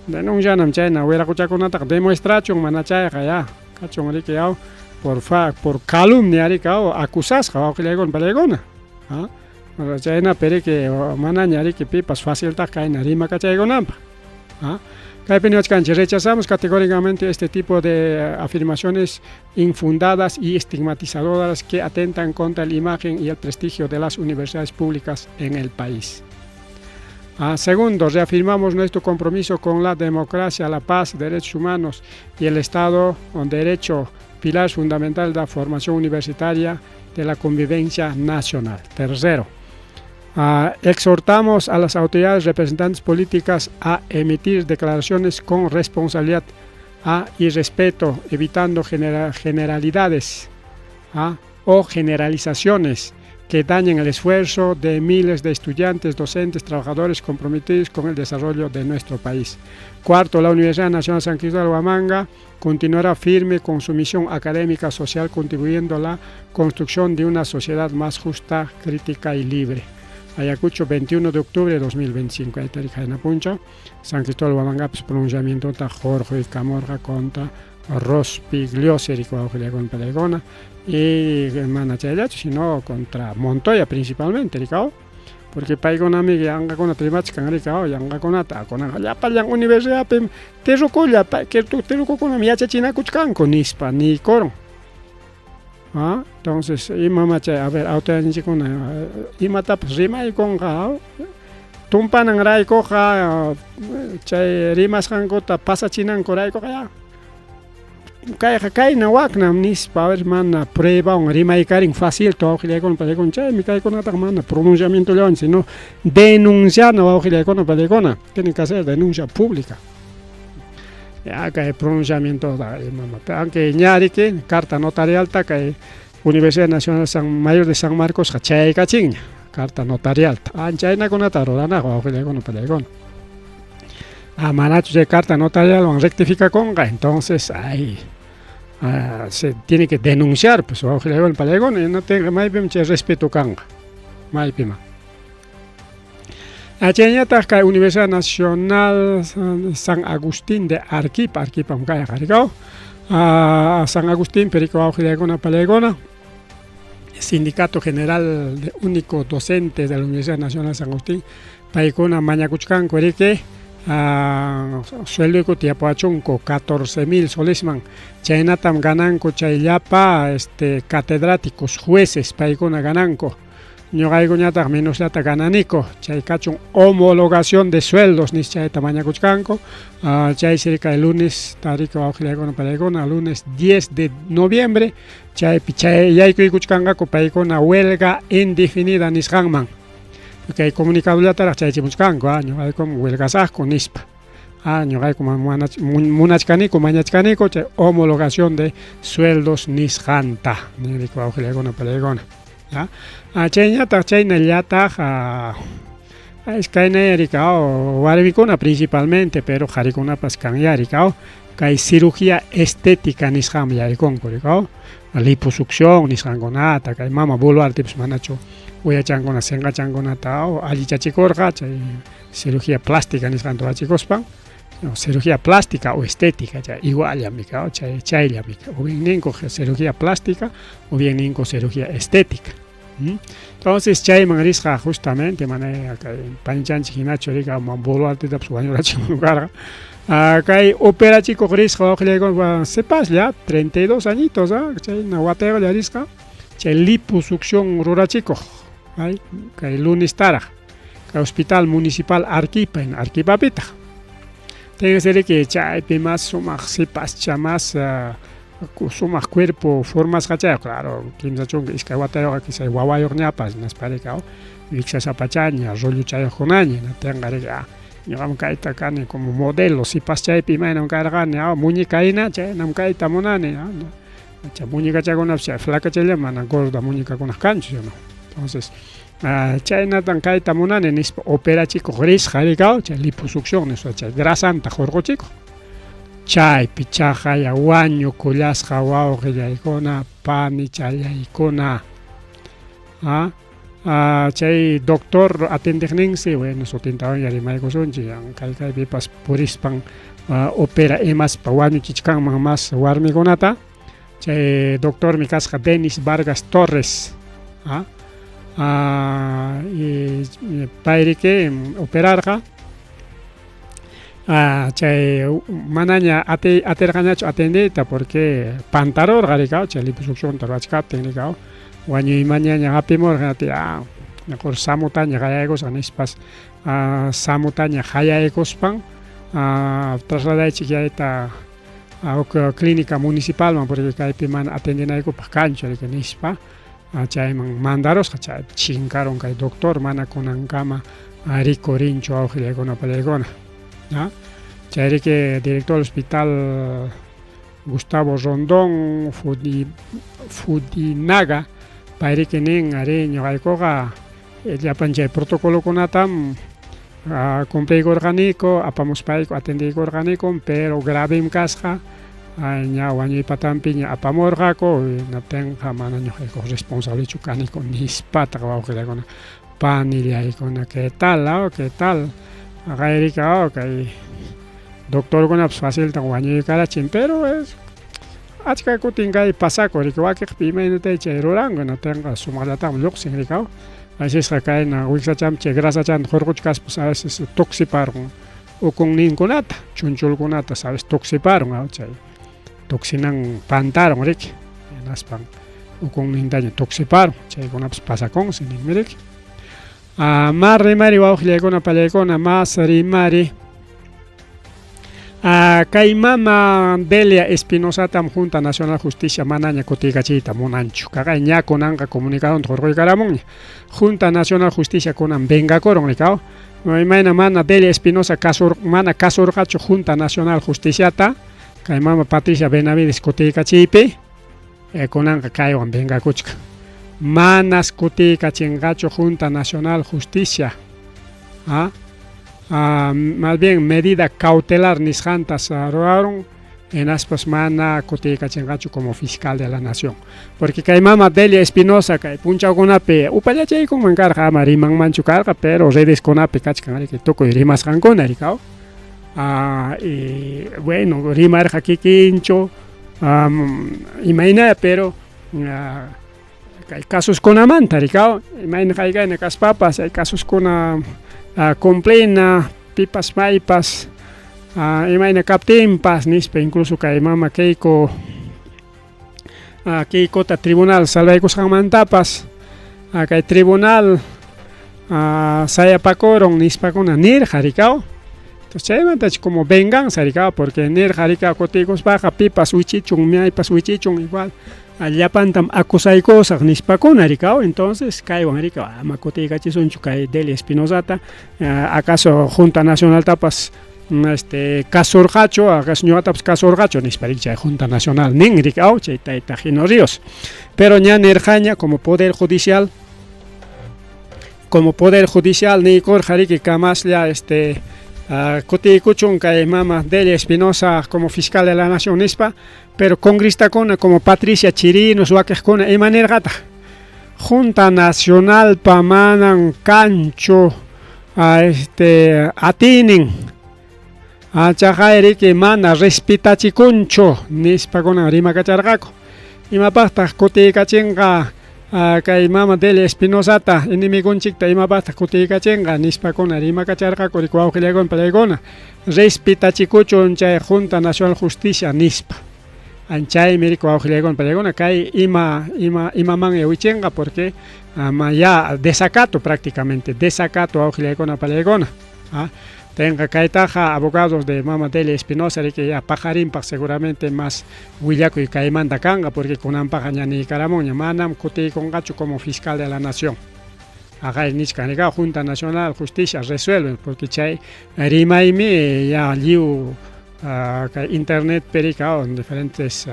Denuncianam chayna wiraquchakunataqa demuestrachun mana chayqa ya. Kachun riki yaw por fa por calumnia riki yaw acusasqa wawqillaykuna pallaykuna. Chayna periki manaña riki pipas faciltaq kayna rimakachaykunanpaq. Kaypi niwachkanchik rechazamos categóricamente este tipo de afirmaciones infundadas y estigmatizadoras que atentan contra la imagen y el prestigio de las universidades públicas en el país. Segundo, reafirmamos nuestro compromiso con la democracia, la paz, derechos humanos y el Estado con derecho, pilar fundamental de la formación universitaria de la convivencia nacional. Tercero, exhortamos a las autoridades representantes políticas a emitir declaraciones con responsabilidad y respeto, evitando generalidades. o generalizaciones que dañen el esfuerzo de miles de estudiantes, docentes, trabajadores comprometidos con el desarrollo de nuestro país. Cuarto, la Universidad Nacional San Cristóbal de Huamanga continuará firme con su misión académica social, contribuyendo a la construcción de una sociedad más justa, crítica y libre. Ayacucho, 21 de octubre de 2025. Ahí Puncho. San Cristóbal Huamanga, pues, pronunciamiento Jorge Camorra contra Rospigliosi con y mana chayllachu, sino contra Montoya principalmente, rikaw. Porque paykunami yanqakunata rimachkan, rikaw, yanqakunata kunanqa llapallan universidadpim terrukulla terrukukunam yachachinakuchkanku nispa niykurun. ¿Ah? Entonces, imama chay, a ver, autoridadninchikkuna imatapas rimaykunqa tumpananraykuqa chay rimasqankuta pasachinankuraykuqa ya kayqa kayna waknam nispa, a ver, mana pruebawan rimaykarin facilta wawqillaykuna pallaykuna, chaymi kaykunataqa mana pronunciamientollawan, sino denunciana wawqillaykuna pallaykuna, tienen que hacer denuncia pública. Ya kay pronunciamiento imama, aunque ñariki carta notarialta kay Universidad Nacional San Mayor de San Marcos chaykachinña carta notarialta, anchaynakunata ruranaq wawqillaykuna pallaykuna. Ah, manachu chay carta notarialwan rectificakunqa, entonces ay se tiene que denunciar, pues, wawqillaykuna pallaykuna, no tenga maypim chay respeto kanqa, maypima. Chayñataq kay Universidad Nacional San Agustín de Arequipa, Arequipam kayqa rikaw, San Agustín perico wawqillaykuna pallaykuna, Sindicato General de Único Docentes de la Universidad Nacional San Agustín, paykuna mañakuchkanku riki sueldoykuta yapuwachunku 14,000 solesman, chaynatam gananku chay llapa catedráticos, jueces paykuna gananku, ñuqaykuñataq menosllata gananiku, chay kachun homologación de sueldos nis chayta mañakuchkanku. Chaysi kay lunes tarika wawqillaykuna pallaykuna, lunes 10 de noviembre, chaypi chay yaykuykuchkanqaku paykuna huelga indefinida nisqanman, kay comunicadollataraq chaychimuchkanku, ñuqaykum huelgasaqku nispa. Ñuqayku munachkaniku mañachkaniku chay homologación de sueldos nisqanta niriku wawqillaykuna pallaykuna. Chayñataq chaynallataq iskaynaya rikaw warmikuna principalmente, pero qarikunapas kanya rikaw, kay cirugía estética nisqanmi yaykunku rikaw, liposucción nisqankunata, kay mama Boluartepas manachu uyachankuna sinqachankunata allichachikurqa chay cirugía plástica nisqanta ruwachikuspan, cirugía plástica o estética chay iguallam rikaw, chay chayllam o bien ninku cirugía plástica o bien ninku cirugía estética. Entonces chayman risqa justamente mana kay panichanchik hinachu rika Boluartetapas wañurachinman karqa. Kay operachikuq risqa wawqillaykuna sipaslla 32 añitos, chayna watayuqlla risqa chay liposucción rurachikuq, ay kay lunestaraq kay Hospital Municipal Arequipa, Arequipapitaq. Tiene que chaypi mas sumaq sipascha mas sumaq cuerpo formasqachayuq, claro, 32 watayuqqa quizá wawayuqñapas hinaspa rika wiksasapachaña rolluchayuqkunaña hinaptinqa riki ñuqam kayta kani como modelo sipaschaypi imaynam karqani muñeca hina chaynam kayta munani, chay muñecachakunapas chay flacachalla mana gorda muñecakuna kanchu, ¿no? Entonces chaynatan kayta munani nispa operachikuq risqa rikaw chay liposucción nispa chay grasanta hurquchikuq, chaypi chaqaya wañukullasqa wawqillaykuna panichallaykuna. Chay doctor atendiqninsi, bueno, sutintawan rimaykusunchik, kay kaypipas purispan opera imaspa wañuchichkanman mas warmikunata, chay doctormi kasqa Denis Vargas Torres, payriki operarqa, chay manaña atirqañachu atendiyta porque pantarurqa rikaw chay liposuccionta ruwachkaptin rikaw, wañuymanñaña hapimurqa, mejor samutaña qayaykusaq nispas samutaña qayaykuspan trasladaychik yayta huk clínica municipalman porque kaypi mana atendinaykupaq kanchu riki nispa chayman mandarusqa, chaypi chinkarun kay doctor, mana kunankama rikurinchu wawqillaykuna pallaykuna. Chayriki director del hospital Gustavo Rondón Fudinaga payriki nin arí ñuqaykuqa llapan chay protocolokunatam cumpliykurqaniku apamuspayku atendiykurqanikum pero gravem kasqa ña wañuy patanpiña apamurqaku hinaptinqa mana ñuqayku responsablechu kaniku nispataq wawqillaykuna panillaykuna qué tal qué tal qayrika kay doctorkunapas faciltan wañuykarachin pero es achka kutin kay pasakun riki wakiqpi imaynatay chay ruranku hinaptinqa sumaqllataqmi lluqsin rikaw asisqa kayna wiksachanpi chay grasachanta hurquchkaspas a veces tuksiparqun ukunninkunata chunchulkunata sabes tuksiparun chay tuksinan pantarun riki hinaspan ukunnintaña tuksiparun chaykunapas pasakunsi ninmi riki. Mas rimari wawqillaykuna pallaykuna mas rimari kay mama Delia Espinosatam Junta Nacional Justicia manaña kutiykachiyta munanchu. Kaqay ña kunanqa comunicadonta hurquykaramunña. Junta Nacional Justicia kunan vengakurun rikaw. Imayna mana Delia Espinosa kasur mana kasurqachu Junta Nacional Justiciata kay mama Patricia Benavides kutiykachiypi kunanqa kaywan vengakuchkan. Manas kutiykachinqachu Junta Nacional Justicia. Más bien medida cautelar nisqantas rurarun hinaspas mana kutiykachinqachu como fiscal de la nación. Porque kay mama Delia Espinosa kay punchawkunapi upallachaykunman karqa ama rimanmanchu karqa pero redeskunapi kachkan riki tukuy rimasqankuna rikaw. Y bueno rimarqa kikinchu imayna pero kay casuskunamanta rikaw imayna haykayna kaspapas hay casuskuna cumplina pipas maypas imayna kaptinpas nispa incluso kay mama Keiko Keikota tribunal salvaykusqanmantapas kay tribunal sayapakurun nispakuna nirqa rikaw. Entonces chaymantach como venganza rikaw porque nirqa rikaw kutiykuspaqa pipas wichichun maypas wichichun igual llapantam acusaykusaq nispakuna rikaw. Entonces kaywan rikaw ama kutiykachisunchu kay Delia Espinosata acaso Junta Nacionaltapas kasurqachu acaso ñuqatapas kasurqachu nispa riki chay Junta Nacional nin rikaw chay tayta Gino Ríos. Pero ña nirqaña como poder judicial niykurqa riki kamaslla kutiykuchun kay mama Delia Espinosa como fiscal de la nación nispa, pero congresistakuna como Patricia Chirinos wakiqkuna ima nirqataq Junta Nacionalpa manan kanchu atinin chaqay riki mana respetachikunchu nispakuna rimakacharqaku. Imapaqtaq kutiykachinqa kay mama Delia Espinosata enemigunchikta imapaqtaq kutiykachinqa nispakuna rimakacharqaku riki wawqillaykuna pallaykuna respetachikuchun chay Junta Nacional Justicia nispa. Chaymi riki wawqillaykuna pallaykuna kay imamanña wichinqa porque ya desacato prácticamente desacato wawqillaykuna pallaykuna. Tenga kaytaqa abogados de mama Delia Espinosa riki ya paqarinpaq seguramente más willakuy kaymanta kanqa porque kunanpaqa ña niykaramunña manam kutiykunqachu como fiscal de la nación. Aqay nichkan rika Junta Nacional Justicia resuelve porque chay rimaymi ya lliw kay internet perika en diferentes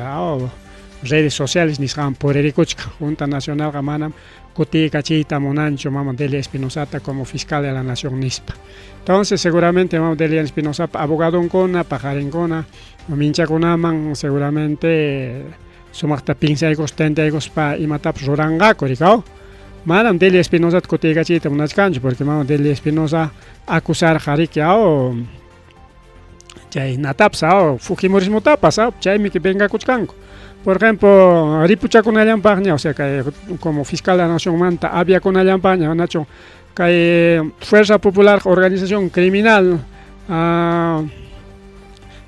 redes sociales nisqan puririkuchkan Junta Nacionalqa manam kutiykachiyta munanchu mama Delia Espinosata como fiscal de la nación nispa. Entonces seguramente mama Delia Espinosa abogadonkuna paqarinkuna minchakunaman seguramente sumaqta pinsaykus tentaykuspa imatapas ruranqaku rikaw. Manam Delia Espinosata kutiykachiyta munachkanchu porque mama Delia Espinosa acusarqa riki chay natapas fujimorismotapas chaymi vengakuchkanku. Por ejemplo, ripuchakunallanpaqña, o sea, kay como fiscal de la nación manta aviakunallanpaqña, nacho kay Fuerza Popular organización criminal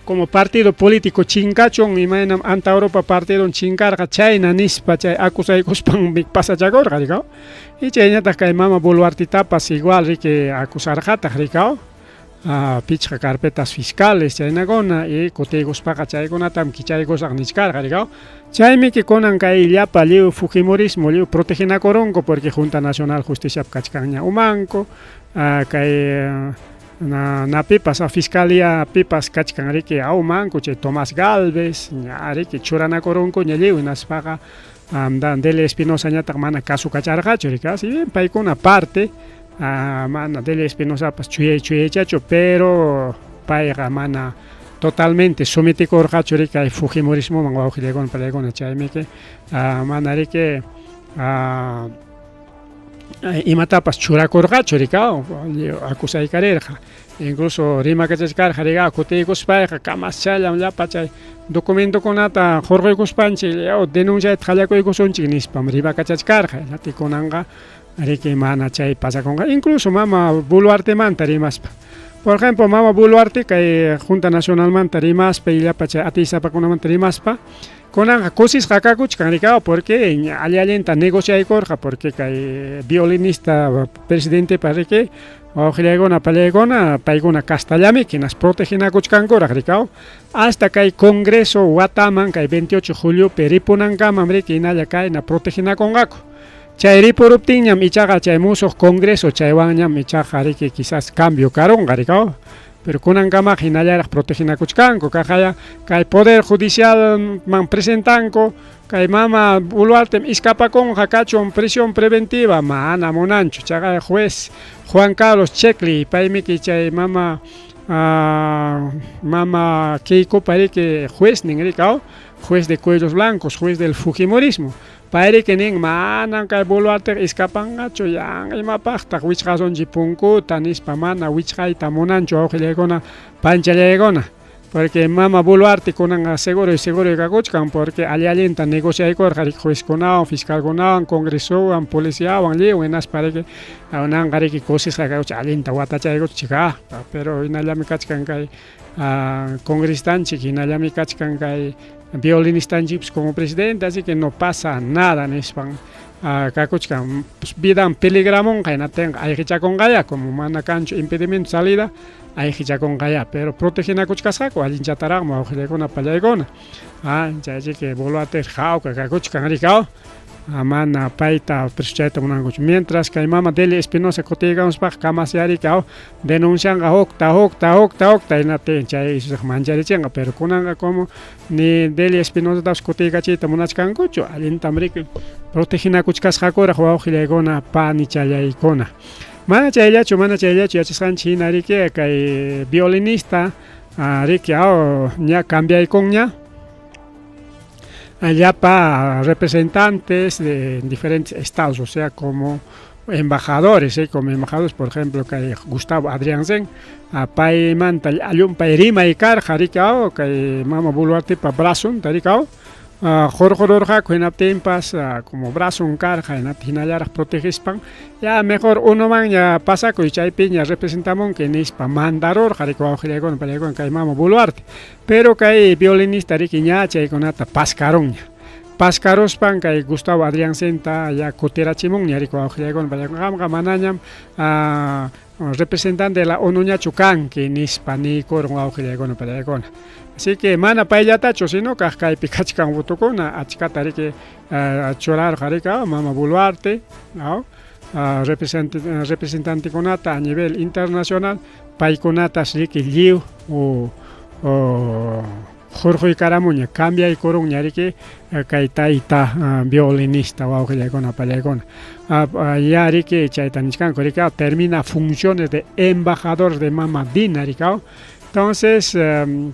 como partido político chinkachun imaynam Anta Europa partido chinkarqa chayna nispa chay acusaykuspan pasachakurqa rikaw. Y chayñataq kay mama Boluartitapas igual riki acusarqataq rikaw. Pichqa carpetas fiscales chaynakuna y kutiykuspaqa chaykunatam kichaykusaq nichkarqa rikaw. Chaymi kunan kay llapa lliw fujimorismo lliw protegenakurunku porque Junta Nacional Justiciap kachkanña umanku kay Na, napipas, a fiscalía pipas kachkan riki aumanku chay Tomás Galvez, ña riki churanakurunkuña lliw hinaspaqa Delia Espinosañataq mana kasukacharqachu riki, si bien paykuna parte mana Delia Espinosapas chuyay chuyaychachu, pero payqa mana totalmente sometikurqachu riki kay fujimorismoman wawqillaykuna palaykuna, chaymiki mana riki imatapas churakurqachu riki, acusaykarirqa, incluso rimakachachkarqa riki, kutiykuspayqa kamaschallam llapa chay documentokunata hurquykuspanchik denunciayta qallakuykusunchik nispam rimakachachkarqa, hinaptin kunanqa riki mana chay pasakunqa, incluso mama Boluartemanta rimaspa, por ejemplo mama Boluarte kay Junta Nacionalmanta rimaspa y llapa chay atiysapakunamanta rimaspa, kunanqa kusisqa kakuchkan riki, porque alli allinta negociaykurqa, porque kay violinista presidentepa riki wawqillaykuna pallaykuna paykuna castallamiki hinaspa protegenakuchkankuraq riki, hasta kay congreso wataman kay 28 juliopi ripunankamam riki hinalla kayna protegenakunqaku. Chay ripuruptinñam ichaqa chay musuq congreso chaywanñam ichaqa riki quizás cambio karunqa riki, pero kunankamaqa hinallaraq protegenakuchkanku, kaqaya kay poder judicialman presentanku kay mama Boluartem escapakunqa kachun prisión preventiva, mana munanchu, chaqa juez Juan Carlos Checkley paymiki chay mama mama Keikopa riki jueznin riki, juez de cuellos blancos, juez del fujimorismo. Payriki nin manam kay Boluarteqa escapanqachu, yan imapaqtaq wichqasunchik punkuta nispa mana wichqayta munanchu wawqillaykuna panchallaykuna, porque mama Boluarte kunanqa seguro y seguro kakuchkan, porque alli allinta negociaykurqa riki juezkunawan, fiscalkunawan, congresowan, policiawan lliw, hinaspa riki kunanqa riki kusisqa kakuchkan allinta watachaykuchik, pero hinallami kachkan kay congresistanchik, hinallami kachkan kay violinistanchikpas como presidente, así que no pasa nada nispan kakuchkan, vidan peligramunqa hinaptinqa ayqichakunqaya, como mana kanchu impedimento salida ayqichakunqaya, pero protegenakuchkasqaku allinchataraqmi wawqillaykuna pallaykuna, chaychiki Boluarte hawka kakuchkan riki, mana payta presochayta munankuchu, mientras kay mama Delia Espinosa kutiykamuspaqa kamasyariki denuncianqa hukta hukta hukta hukta, hinaptin chay mancharichinqa, pero kunanqa como ni Delia Espinosatapas kutiykachiyta munachkankuchu, allintam riki protegenakuchkasqakuraq wawqillaykuna panichallaykuna. Mana chayllachu, mana chayllachu, yachasqanchik hina riki kay violinista riki ña cambiaykunña llapa representantes de diferentes estados, o sea, como embajadores, como embajadores, por ejemplo, kay Gustavo Adrianzen, paymanta llumpay rimay karqa riki, kay mama Boluartepa brazonta riki, hurqururqaku, hinaptinpas como brazon karqa hinallaraq protegespan, ya mejor unomanña pasakuy chaypiña representamunki nispa mandarurqa riki wawqillaykuna pallaykuna kay mama Boluarte, pero kay violinista riki ña chaykunata paskarunña, paskaruspan kay Gustavo Adrianzenta ya kutirachimunña riki wawqillaykuna pallaykuna, qamqa manañam representante de la ONU ñachu kanki nispa niykurun wawqillaykuna pallaykuna. Así que mana payllatachu, sino kaq kaypi kachkan votukuna achkata riki churarqa riki mama Boluarte, representantekunata a nivel internacional, paykunatas riki lliw hurquykaramuña, cambiaykurunña riki kay tayta violinista wawqillaykuna pallaykuna. Ya riki chayta nichkanku riki, termina funciones de embajador de mama Dina riki. Entonces,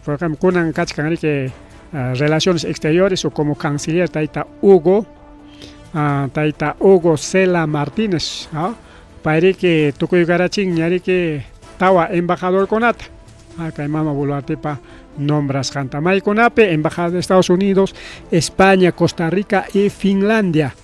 por ejemplo, kunan kachkan riki relaciones exteriores o como canciller tayta Hugo, tayta Hugo Cela Martínez, pay riki tukuykarachinña riki tawa embajadorkunata, kay mama Boluartepa nombrasqanta, maykunapi embajada de Estados Unidos, España, Costa Rica y Finlandia,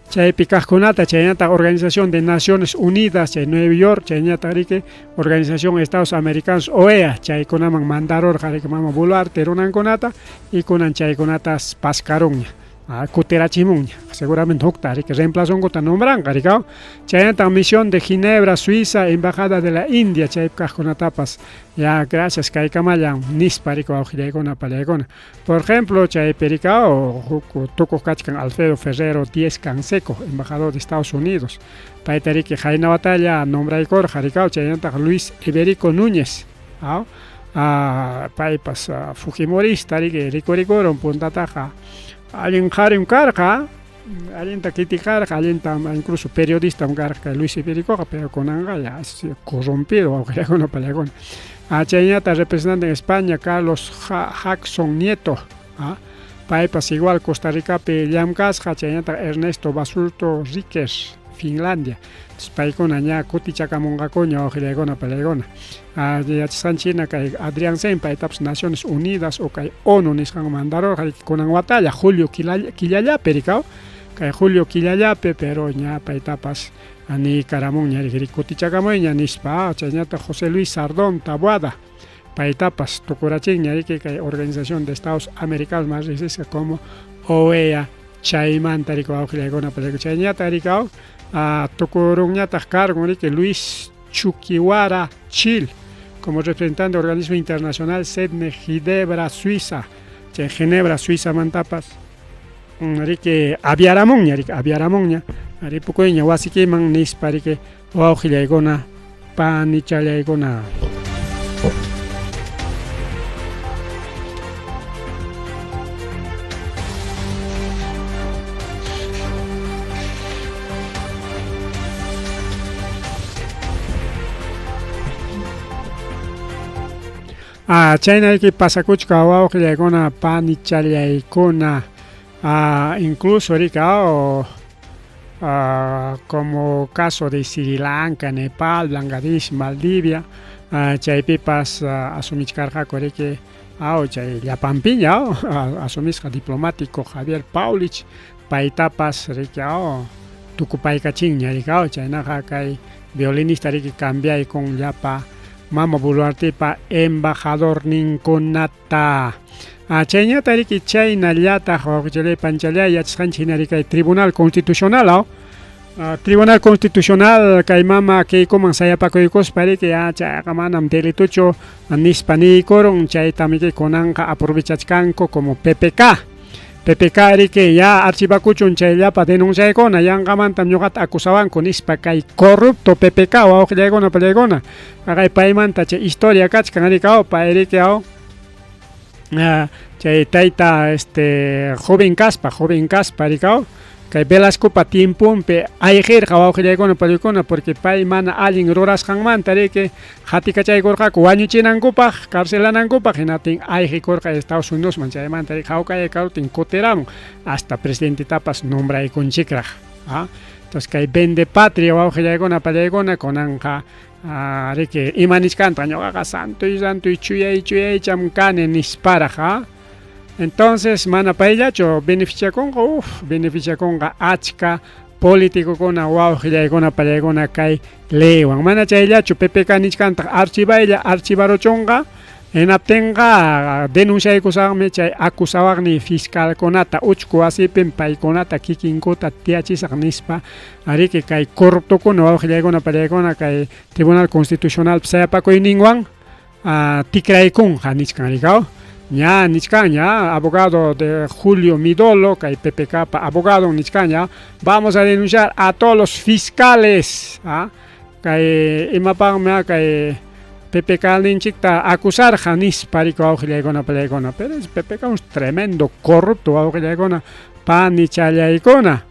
chaypi kaqkunata, chaynataq Organización de Naciones Unidas chay Nueva York, chaynataq riki Organización de Estados Americanos OEA, chaykunaman mandarurqa riki mama Boluarte runankunata y kunan chaykunatas paskarunña. Kutirachimunña seguramente hukta riki reemplazonkuta nombranqa rikaw chaynataq misión de Ginebra, Suiza, embajada de la India chaypi kaqkunatapas ya gracias kaykamallan nispa riki wawqillaykuna pallaykuna. Por ejemplo chaypi rikaw huk tukuq kachkan Alfredo Ferrero Diez Canseco, embajador de Estados Unidos, payta riki qayna watalla nombraykurqa rikaw chaynataq Luis Iberico Núñez aw paypas fujimorista riki rikurikurun puntataqa allin qarim karqa allinta criticarqa allintam incluso periodistam karqa kay Luis Ibericoqa pero kunanqa ya corrompido wawqillakuna pallakuna. Chayñata representante en España Carlos Jackson Nieto paypas igual Costa Ricapi llamkasqa chaynataq Ernesto Basurto Ríquez Finlandia. Paykuna ña kutichakamunqakuña wawqillaykuna pallaykuna. Yachasqanchik hina kay Adrián Sen paytapas Naciones Unidas o kay ONU nisqan mandarurqa kunan watalla julio killallapi rikaw kay julio killallapi pero ña paytapas niykaramunña riki kutichakamuyña nispa chaynataq José Luis Sardón Taboada paytapas tukurachinña riki kay Organización de Estados Americanos más riqsisqa como OEA chaymanta riki wawqillaykuna chayñataq rikaw tukurunñataq cargon riki Luis Chuquihuara Chil como representante del organismo internacional Sedne Ginebra, Suiza. Chay Ginebra, Suiza mantapas riki aviaramunña riki aviaramunña ripukuyña wasikiman nispa riki wawqillaykuna panichallaykuna. Chaynayki pasakuchka wawqillaykuna panichallaykuna incluso riki como caso de Sri Lanka, Nepal, Bangladesh, Maldivia chaypipas asumichkarqaku riki chay llapanpiña asumisqa diplomático Javier Paulich paytapas riki tukupaykachinña riki chaynaqa kay violinista riki cambiaykun llapa Mama Boluartepa embajadorninkunata. Chayñata riki chaynallataq wawqichalay panchalay yachasqanchik hina riki kay Tribunal Constitucional Tribunal Constitucional kay mama Keikoman sayapakuykuspa riki chayqa manam delituchu nispa niykurun chaytam riki kunanqa aprovechachkanku como PPK. PPK riki ya archivakuchun chay llapa denunciaykuna yanqamantam ñuqata acusawanku nispa kay corrupto PPK wawqillaykuna pallaykuna kay paymanta chay historia kachkan riki pay riki chay tayta joven kaspa riki kay Velascopa tiemponpi ayqirqa wawqillaykuna pallaykuna porque pay mana allin rurasqanmanta riki qatikachaykurqaku wañuchinankupaq carcelanankupaq hinaptin ayqikurqa Estados Unidosman chaymanta riki hawkayaykarutin kutiramun hasta presidentetapas nombraykunchikraq entonces kay vende patria wawqillaykuna pallaykuna kunanqa riki ima nichkanta ñuqaqa santoy santoy chuyay chuyaycham kani nisparaq entonces mana payllachu beneficiakunqa beneficiakunqa achka políticokuna wawqillaykuna pallaykuna kay leywan mana chayllachu PPK nichkantaq archibaylla archivaruchunqa hinaptinqa denunciaykusaqmi chay acusawaqniy fiscalkunata uchku wasipim paykunata kikinkuta tiyachisaq nispa riki kay corruptokuna wawqillaykuna pallaykuna kay Tribunal Constitucional sayapakuyninwan tikraykunqa nichkan rikaw ña nichkan ña abogado de Julio Midolo kay PPK pa abogado nichkan ña vamos a denunciar a todos los fiscales kay imapaqmi kay PPK ninchikta acusarqa nispa riki wawqillaykuna pallaykuna pero es PPK un tremendo corrupto wawqillaykuna panichallaykuna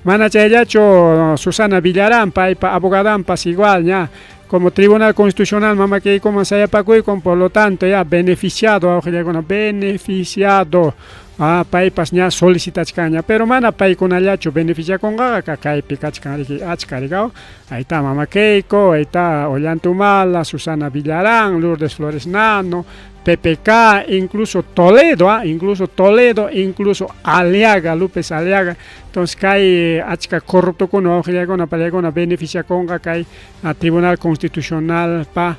mana chayllachu Susana Villarán paypa abogadanpas igual ña como Tribunal Constitucional mama Keikoman sayapakuykun por lo tanto ya beneficiado wawqillaykuna beneficiado paypas ña solicitachkanña pero mana paykunallachu beneficiakunqaqa kaypi kachkan riki achka rikaw ahí está mama Keiko, ahí está Ollanta Humala, Susana Villarán, Lourdes Flores Nano, PPK, incluso Toledo, incluso Toledo, incluso Aliaga, López Aliaga. Entonces kay achka corruptokuna wawqillaykuna pallaykuna beneficiakunqa kay Tribunal Constitucional pa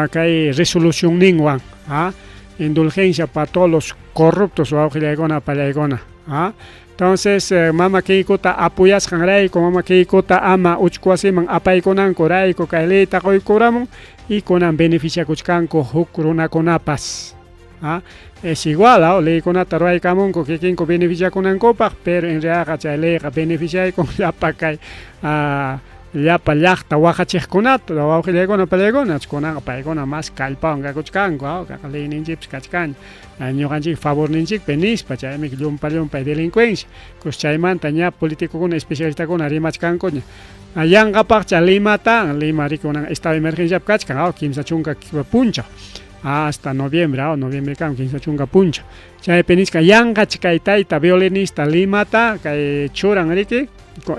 kay resolución ninwan indulgencia para todos los corruptos wawqillaykuna pallaykuna. ¿Ah? Entonces, mama Keikota apoyasqanrayku, mama Keikota ama uchku wasiman apaykunankurayku kay leyta quykuramun y kunan beneficiakuchkanku huk runakunapas. ¿Ah? Es igual, ¿ah? Leykunata ruwaykamunku kikinku beneficiakunankupaq, pero en realidad chay leyqa beneficiaykun llapa kay llapa llaqta waqachiqkunata, wawqillaykuna palaykuna, kunanqa paykuna mas kallpawan kakuchkanku, ¿ah? Leyninchikpis kachkan ñuqanchik favorninchikpi nispa, chaymi llumpa llumpay delincuencia. Kus chaymanta ña políticokuna especialistakuna rimachkankuña. Yanqapaqcha Limata, Lima rikunan estado de emergencia kachkan, 30 punchaw. Hasta noviembre, noviembre kam 30 punchaw. Chaypi nisqa yanqach kay tayta violinista Limata kay churan riki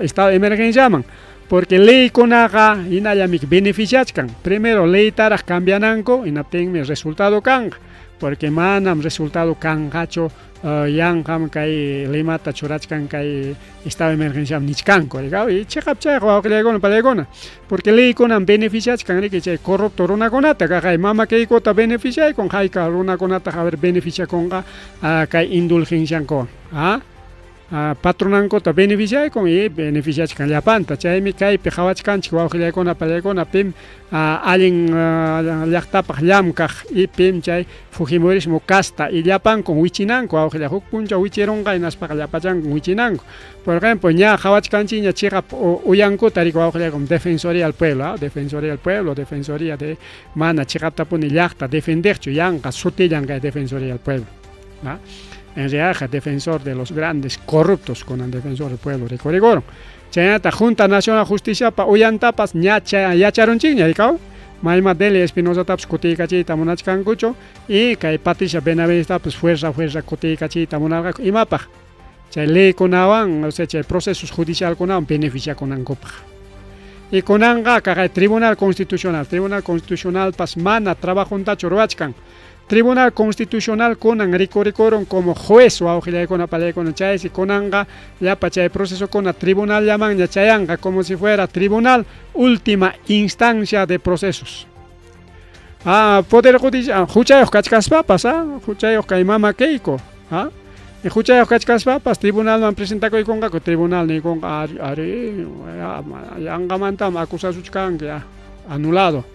estado de emergenciaman. Porque leykunaqa hinallami beneficiachkan. Primero leytaraq cambiananku, hinaptinmi resultado kanqa. Porque manam resultado kanqachu yanqam kay Limata churachkan kay estado de emergencia nichkanku, y chiqap chayqa wawqillaykuna palaykuna. Porque leykunam beneficiachkan riki chay corrupto runakunata, kaqay mama Keikota beneficiaykun, hayka runakunata a ver beneficiakunqa kay indulgenciankuwan, patronankuta beneficiaykun y beneficiachkan llapanta. Chaymi kaypi qhawachkanchik wawqillaykuna palaykuna pim allin llaqtapaq llamkaq y pim chay fujimorismo casta y llapankun wichinanku wawqilla huk punchaw wichirunqa hinaspaqa llapachankun wichinanku. Por ejemplo, ña qhawachkanchikña chiqap uyankuta riki wawqillaykuna Defensoría del Pueblo, Defensoría del Pueblo, Defensoría de mana chiqaptapuni llaqta defendeqchu yanqa sutillan kay Defensoría del Pueblo. En realidad, defensor de los grandes corruptos con el defensor del pueblo rikurikuron. Chaynata Junta Nacional Justicia pa uyantapas ña yacharunchikña rikaw. Mayma Delia Espinosa tapas kutiykachiyta munachkankuchu y kay Patricia Benavides tapas fuerza fuerza kutiykachiyta munarqaku imapaq chay leykunawan, o sea, chay procesos judicialkunawan beneficiakunankupaq. Y kunanqa kaqay Tribunal Constitucional, Tribunal Constitucional pas mana trabajuntachu ruwachkan. Tribunal Constitucional kunan rikurikuron como juez wawqillaykuna palaykuna chaysi kunanqa llapa chay procesokuna tribunal llamanña chayanqa como si fuera tribunal última instancia de procesos. Poder judicial huchayuq kachkaspapas, huchayuq kay mama Keiko, y huchayuq kachkaspapas tribunalman presentakuykunqaku, tribunal niykunqa ari yanqamantam acusasuchkanki, anulado.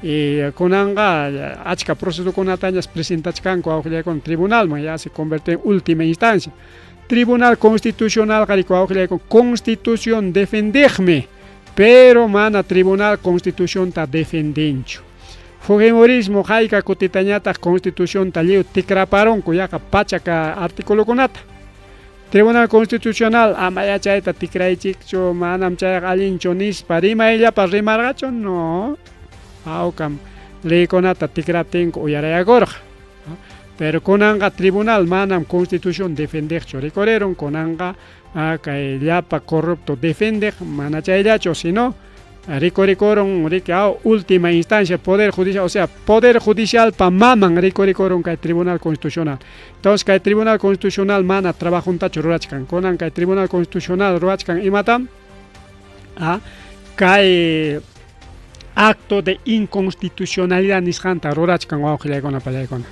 Y kunanqa achka procesokunatañas presentachkanku wawqillaykuna tribunalman, ya se convierte en última instancia. Tribunal Constitucional riki wawqillaykuna constitución defendeqmi, pero mana Tribunal Constitucionta defendenchu. Fujimorismo hayka kutitañataq constitucionta lliw tikraparunku yaqa pachaka articulokunata. Tribunal Constitucional ama yachayta tikraychikchu, manam chayqa allinchu nispa rimayllapas rimarqachu, no. Awkam leykunata tikraptinku uyarayakurqa. Pero kunanqa tribunal manam constitución defendeqchu rikurirun, kunanqa kay llapa corrupto defendeq mana chayllachu, sino rikurikurun riki última instancia poder judicial, o sea, poder judicial pa maman rikurikurun kay Tribunal Constitucional. Entonces kay Tribunal Constitucional mana trabajuntachu rurachkan. Kunan kay Tribunal Constitucional ruwachkan imatam? Kay acto de inconstitucionalidad nisqanta rurachkan wawqillaykuna palaykuna.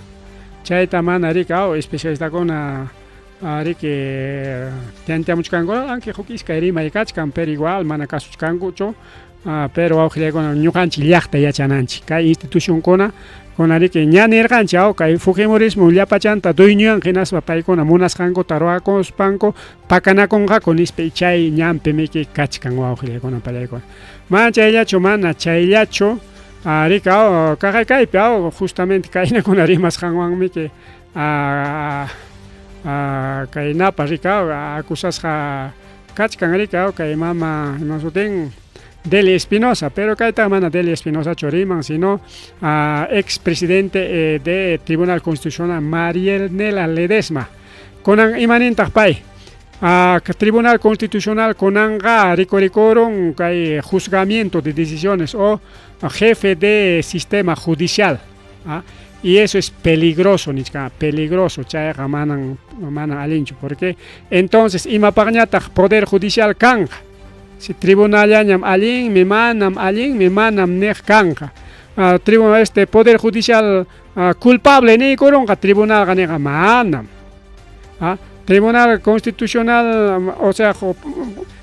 Chayta mana riki especialistakuna riki tanteamuchkanku, aunque huk iskay rimay kachkan, pero igual mana kasuchkankuchu. Pero wawqillaykuna ñuqanchik llaqta yachananchik kay institucionkuna kuna riki ña nirqanchik kay fujimorismo llapachanta dueñoyan hinaspa paykuna munasqankuta ruwakuspanku pakanakunqaku nispa chay ñanpi miki kachkan wawqillaykuna palaykuna. Mana chayllachu, mana chayllachu, riki kaqay kaypi justamente kaynakuna rimasqanwanmiki kay napa riki acusasqa kachkan riki kay mama ima sutin Delia Espinosa, pero kayta mana Delia Espinosa riman, sino expresidente de Tribunal Constitucional Marianela Ledesma. Kunan imanintaq pay? Tribunal Constitucional kunanqa rikurikuron kay juzgamiento de decisiones o jefe de sistema judicial. Y eso es peligroso, nichka, peligroso, chayqa manan manan allinchu, porque entonces imapaqñataq poder judicial kanja. Si tribunallañam allinmi, manam allinmi, manam niq kanja. Tribunal este poder judicial culpable niykurunqa tribunalqa niqa manam. Tribunal Constitucional, o sea,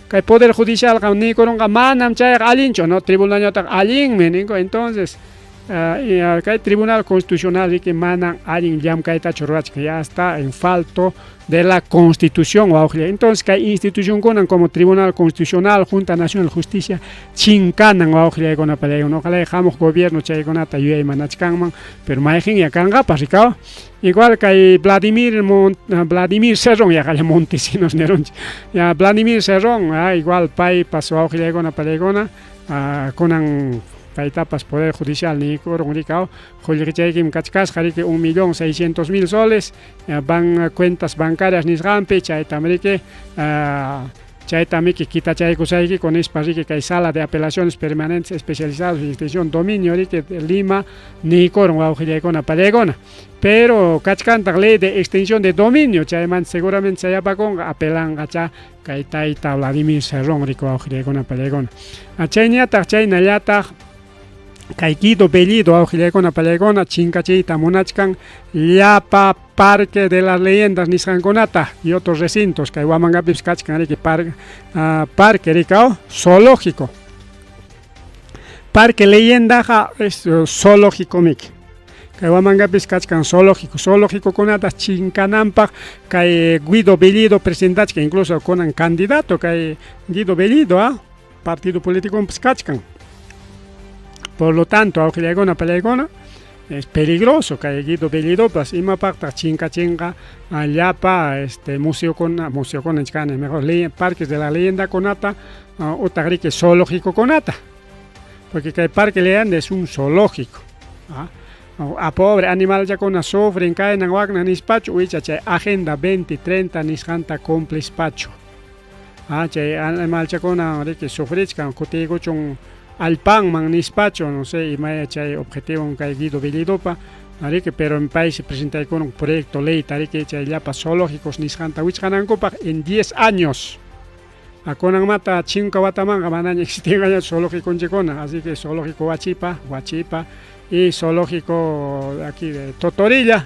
kay Poder Judicialqa niykurunqa manam chayqa allinchu, no, tribunalñataq allinmi ninku. Entonces, kay Tribunal Constitucional riki manam allin llamkaytachu rurachkan, ya está en falto de la Constitución, wawqillay. Entonces, kay institucionkunan como Tribunal Constitucional, Junta Nacional de Justicia, chinkanan, wawqillaykuna, pallaykuna. Ojalá hamuq gobierno chaykunata yuyaymanachkanman, pero mayqinña kanqapas, rikaw. Igual kay Vladimir Cerrón, yaqalla Montesinos nirunchik. Ya Vladimir Cerrón, igual paypas, wawqillaykuna, pallaykuna, kunan paytapas Poder Judicial niykurun, rikaw, qullqichaykim kachkasqa, riki, 1 600 000 soles, van cuentas bancarias nisqanpi, chaytam riki, chaytam riki quitachaykusaykiku nispa, riki, kay Sala de Apelaciones Permanentes Especializados en Extinción Dominio, riki, Lima niykurun, wawqillaykuna, pallaykuna. Pero kachkantaq ley de extinción de dominio, chaymanta seguramente chayapakunqa, apelanqacha kay tayta Vladimir Cerrón, riki, wawqillaykuna, pallaykuna. Chayñataq, chaynallataq kay Guido Bellido, wawqillaykuna, pallaykuna, chinkachiyta munachkan llapa Parque de las Leyendas nisqankunata y otros recintos. Kay Huamangapipas kachkan, riki, parque, rikaw, zoológico. Parque Leyendaqa es zoológico miki. Kay Huamangapis kachkan zoológico, zoológicokunata chinkananpaq kay Guido Bellido presentachkan, incluso kunan candidato kay Guido Bellido, partido político kachkan. Por lo tanto, wawqillaykuna, pallaykuna, es peligroso kay Guido Bellidopas. Imapaqtaq chinkachinqa llapa este museokuna, museokuna nichkani, mejor parques de la leyenda kunata utaq riki zoológico kunata? Porque kay Parque Leyenda es un zoológico. A pobre animalchakuna sufren kaynan waknan nispachu, icha chay Agenda 2030 nisqanta cumplispachu? Chay animalchakuna riki sufrichkan, kutiykuchun allpanman nispachu? No sé imaya chay objetivo kay Guido Bellidopa, riki, pero en país presentaykuna un proyecto ley, riki, chay llapa zoológicos nisqanta wichqanankupaq en 10 años. Kunanmanta 10 watamanqa manaña existinqañachu zoológiconchikkuna. Así que zoológico Huachipa, Huachipa y zoológico aquí de Totorilla,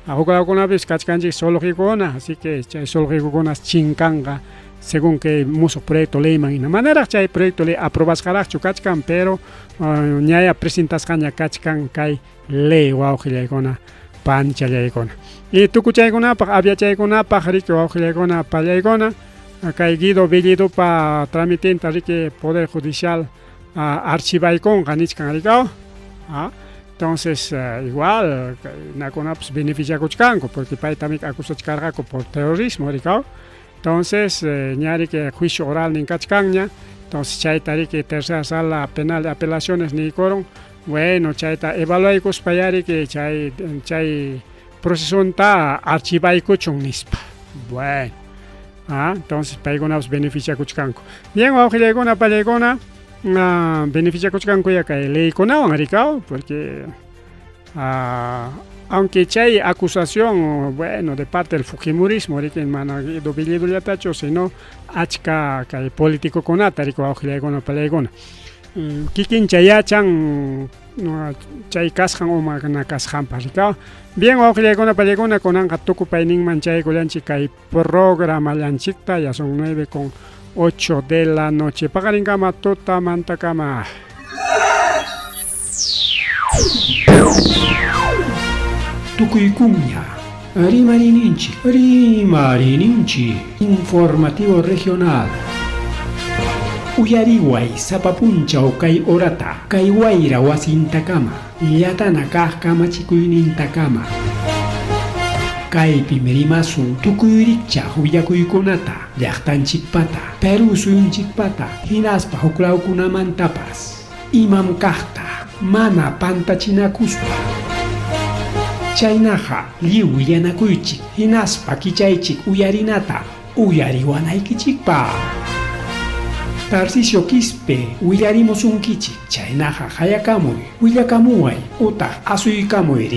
huk lawkunapis kachkanchik zoológicokuna. Así que chay zoológicokuna chinkanqa según que musuq proyecto leyman hina. Manaraq chay proyecto ley aprobasqaraqchu kachkan, pero ñaya presentasqaña kachkan kay ley, wawqillaykuna, panchallaykuna. Y tukuchaykunapaq, aviachaykunapaq, riki, wawqillaykuna, pallaykuna, kay Guido Bellidopa tramitinta, riki, Poder Judicial archivaykunqa nichkan, rikaw. Entonces, igual nakunapas beneficiakuchkanku, porque payta acusachkarqaku por terrorismo, rikaw. Entonces, ña riki juicio oral nin kachkanña. Entonces chayta riki tercera sala penal de apelaciones niykurun, bueno, chayta evaluaykuspa ya riki chay procesonta archivaykuchun nispa. Bueno, entonces paykunapas beneficiakuchkanku. Bien, wawqillaykuna, pallaykuna, beneficiakuchkanku ya kay leykunawan, rikaw, porque aunque chay acusación, bueno, de parte del fujimorismo, riki, mana Guido Bellidollatachu, sino achka kay politicokunata, riki, wawqillaykuna, pallaykuna, kikincha yachan chay kasqan o mana kasqanpas, rikaw. Bien, wawqillaykuna, pallaykuna, kunanqa tukupayninman chaykullanchik kay programallanchikta. Ya son 9:08 de la noche. Paqarinkama, tutamantakama. Tukuykuña Rimarininchik, Rimarininchik, informativo regional. Uyariway sapa punchaw kay horata, kay wayra wasintakama, llatana kaq kamachikuynintakama. Kaypim rimasun tukuy rikchaq willakuykunata, llaqtanchikpata, Perú suyunchikpata, hinaspa huklawkunamantapas. Imam kaqta, mana pantachinakuspa. Chaynaqa lliw willanakuychik, hinaspa kichaychik uyarinata uyariwanaykichikpaq. Tarcisio Quispe willarimusunkichik, chaynaqa qayakamuy, willakamuway utaq asuykamuy.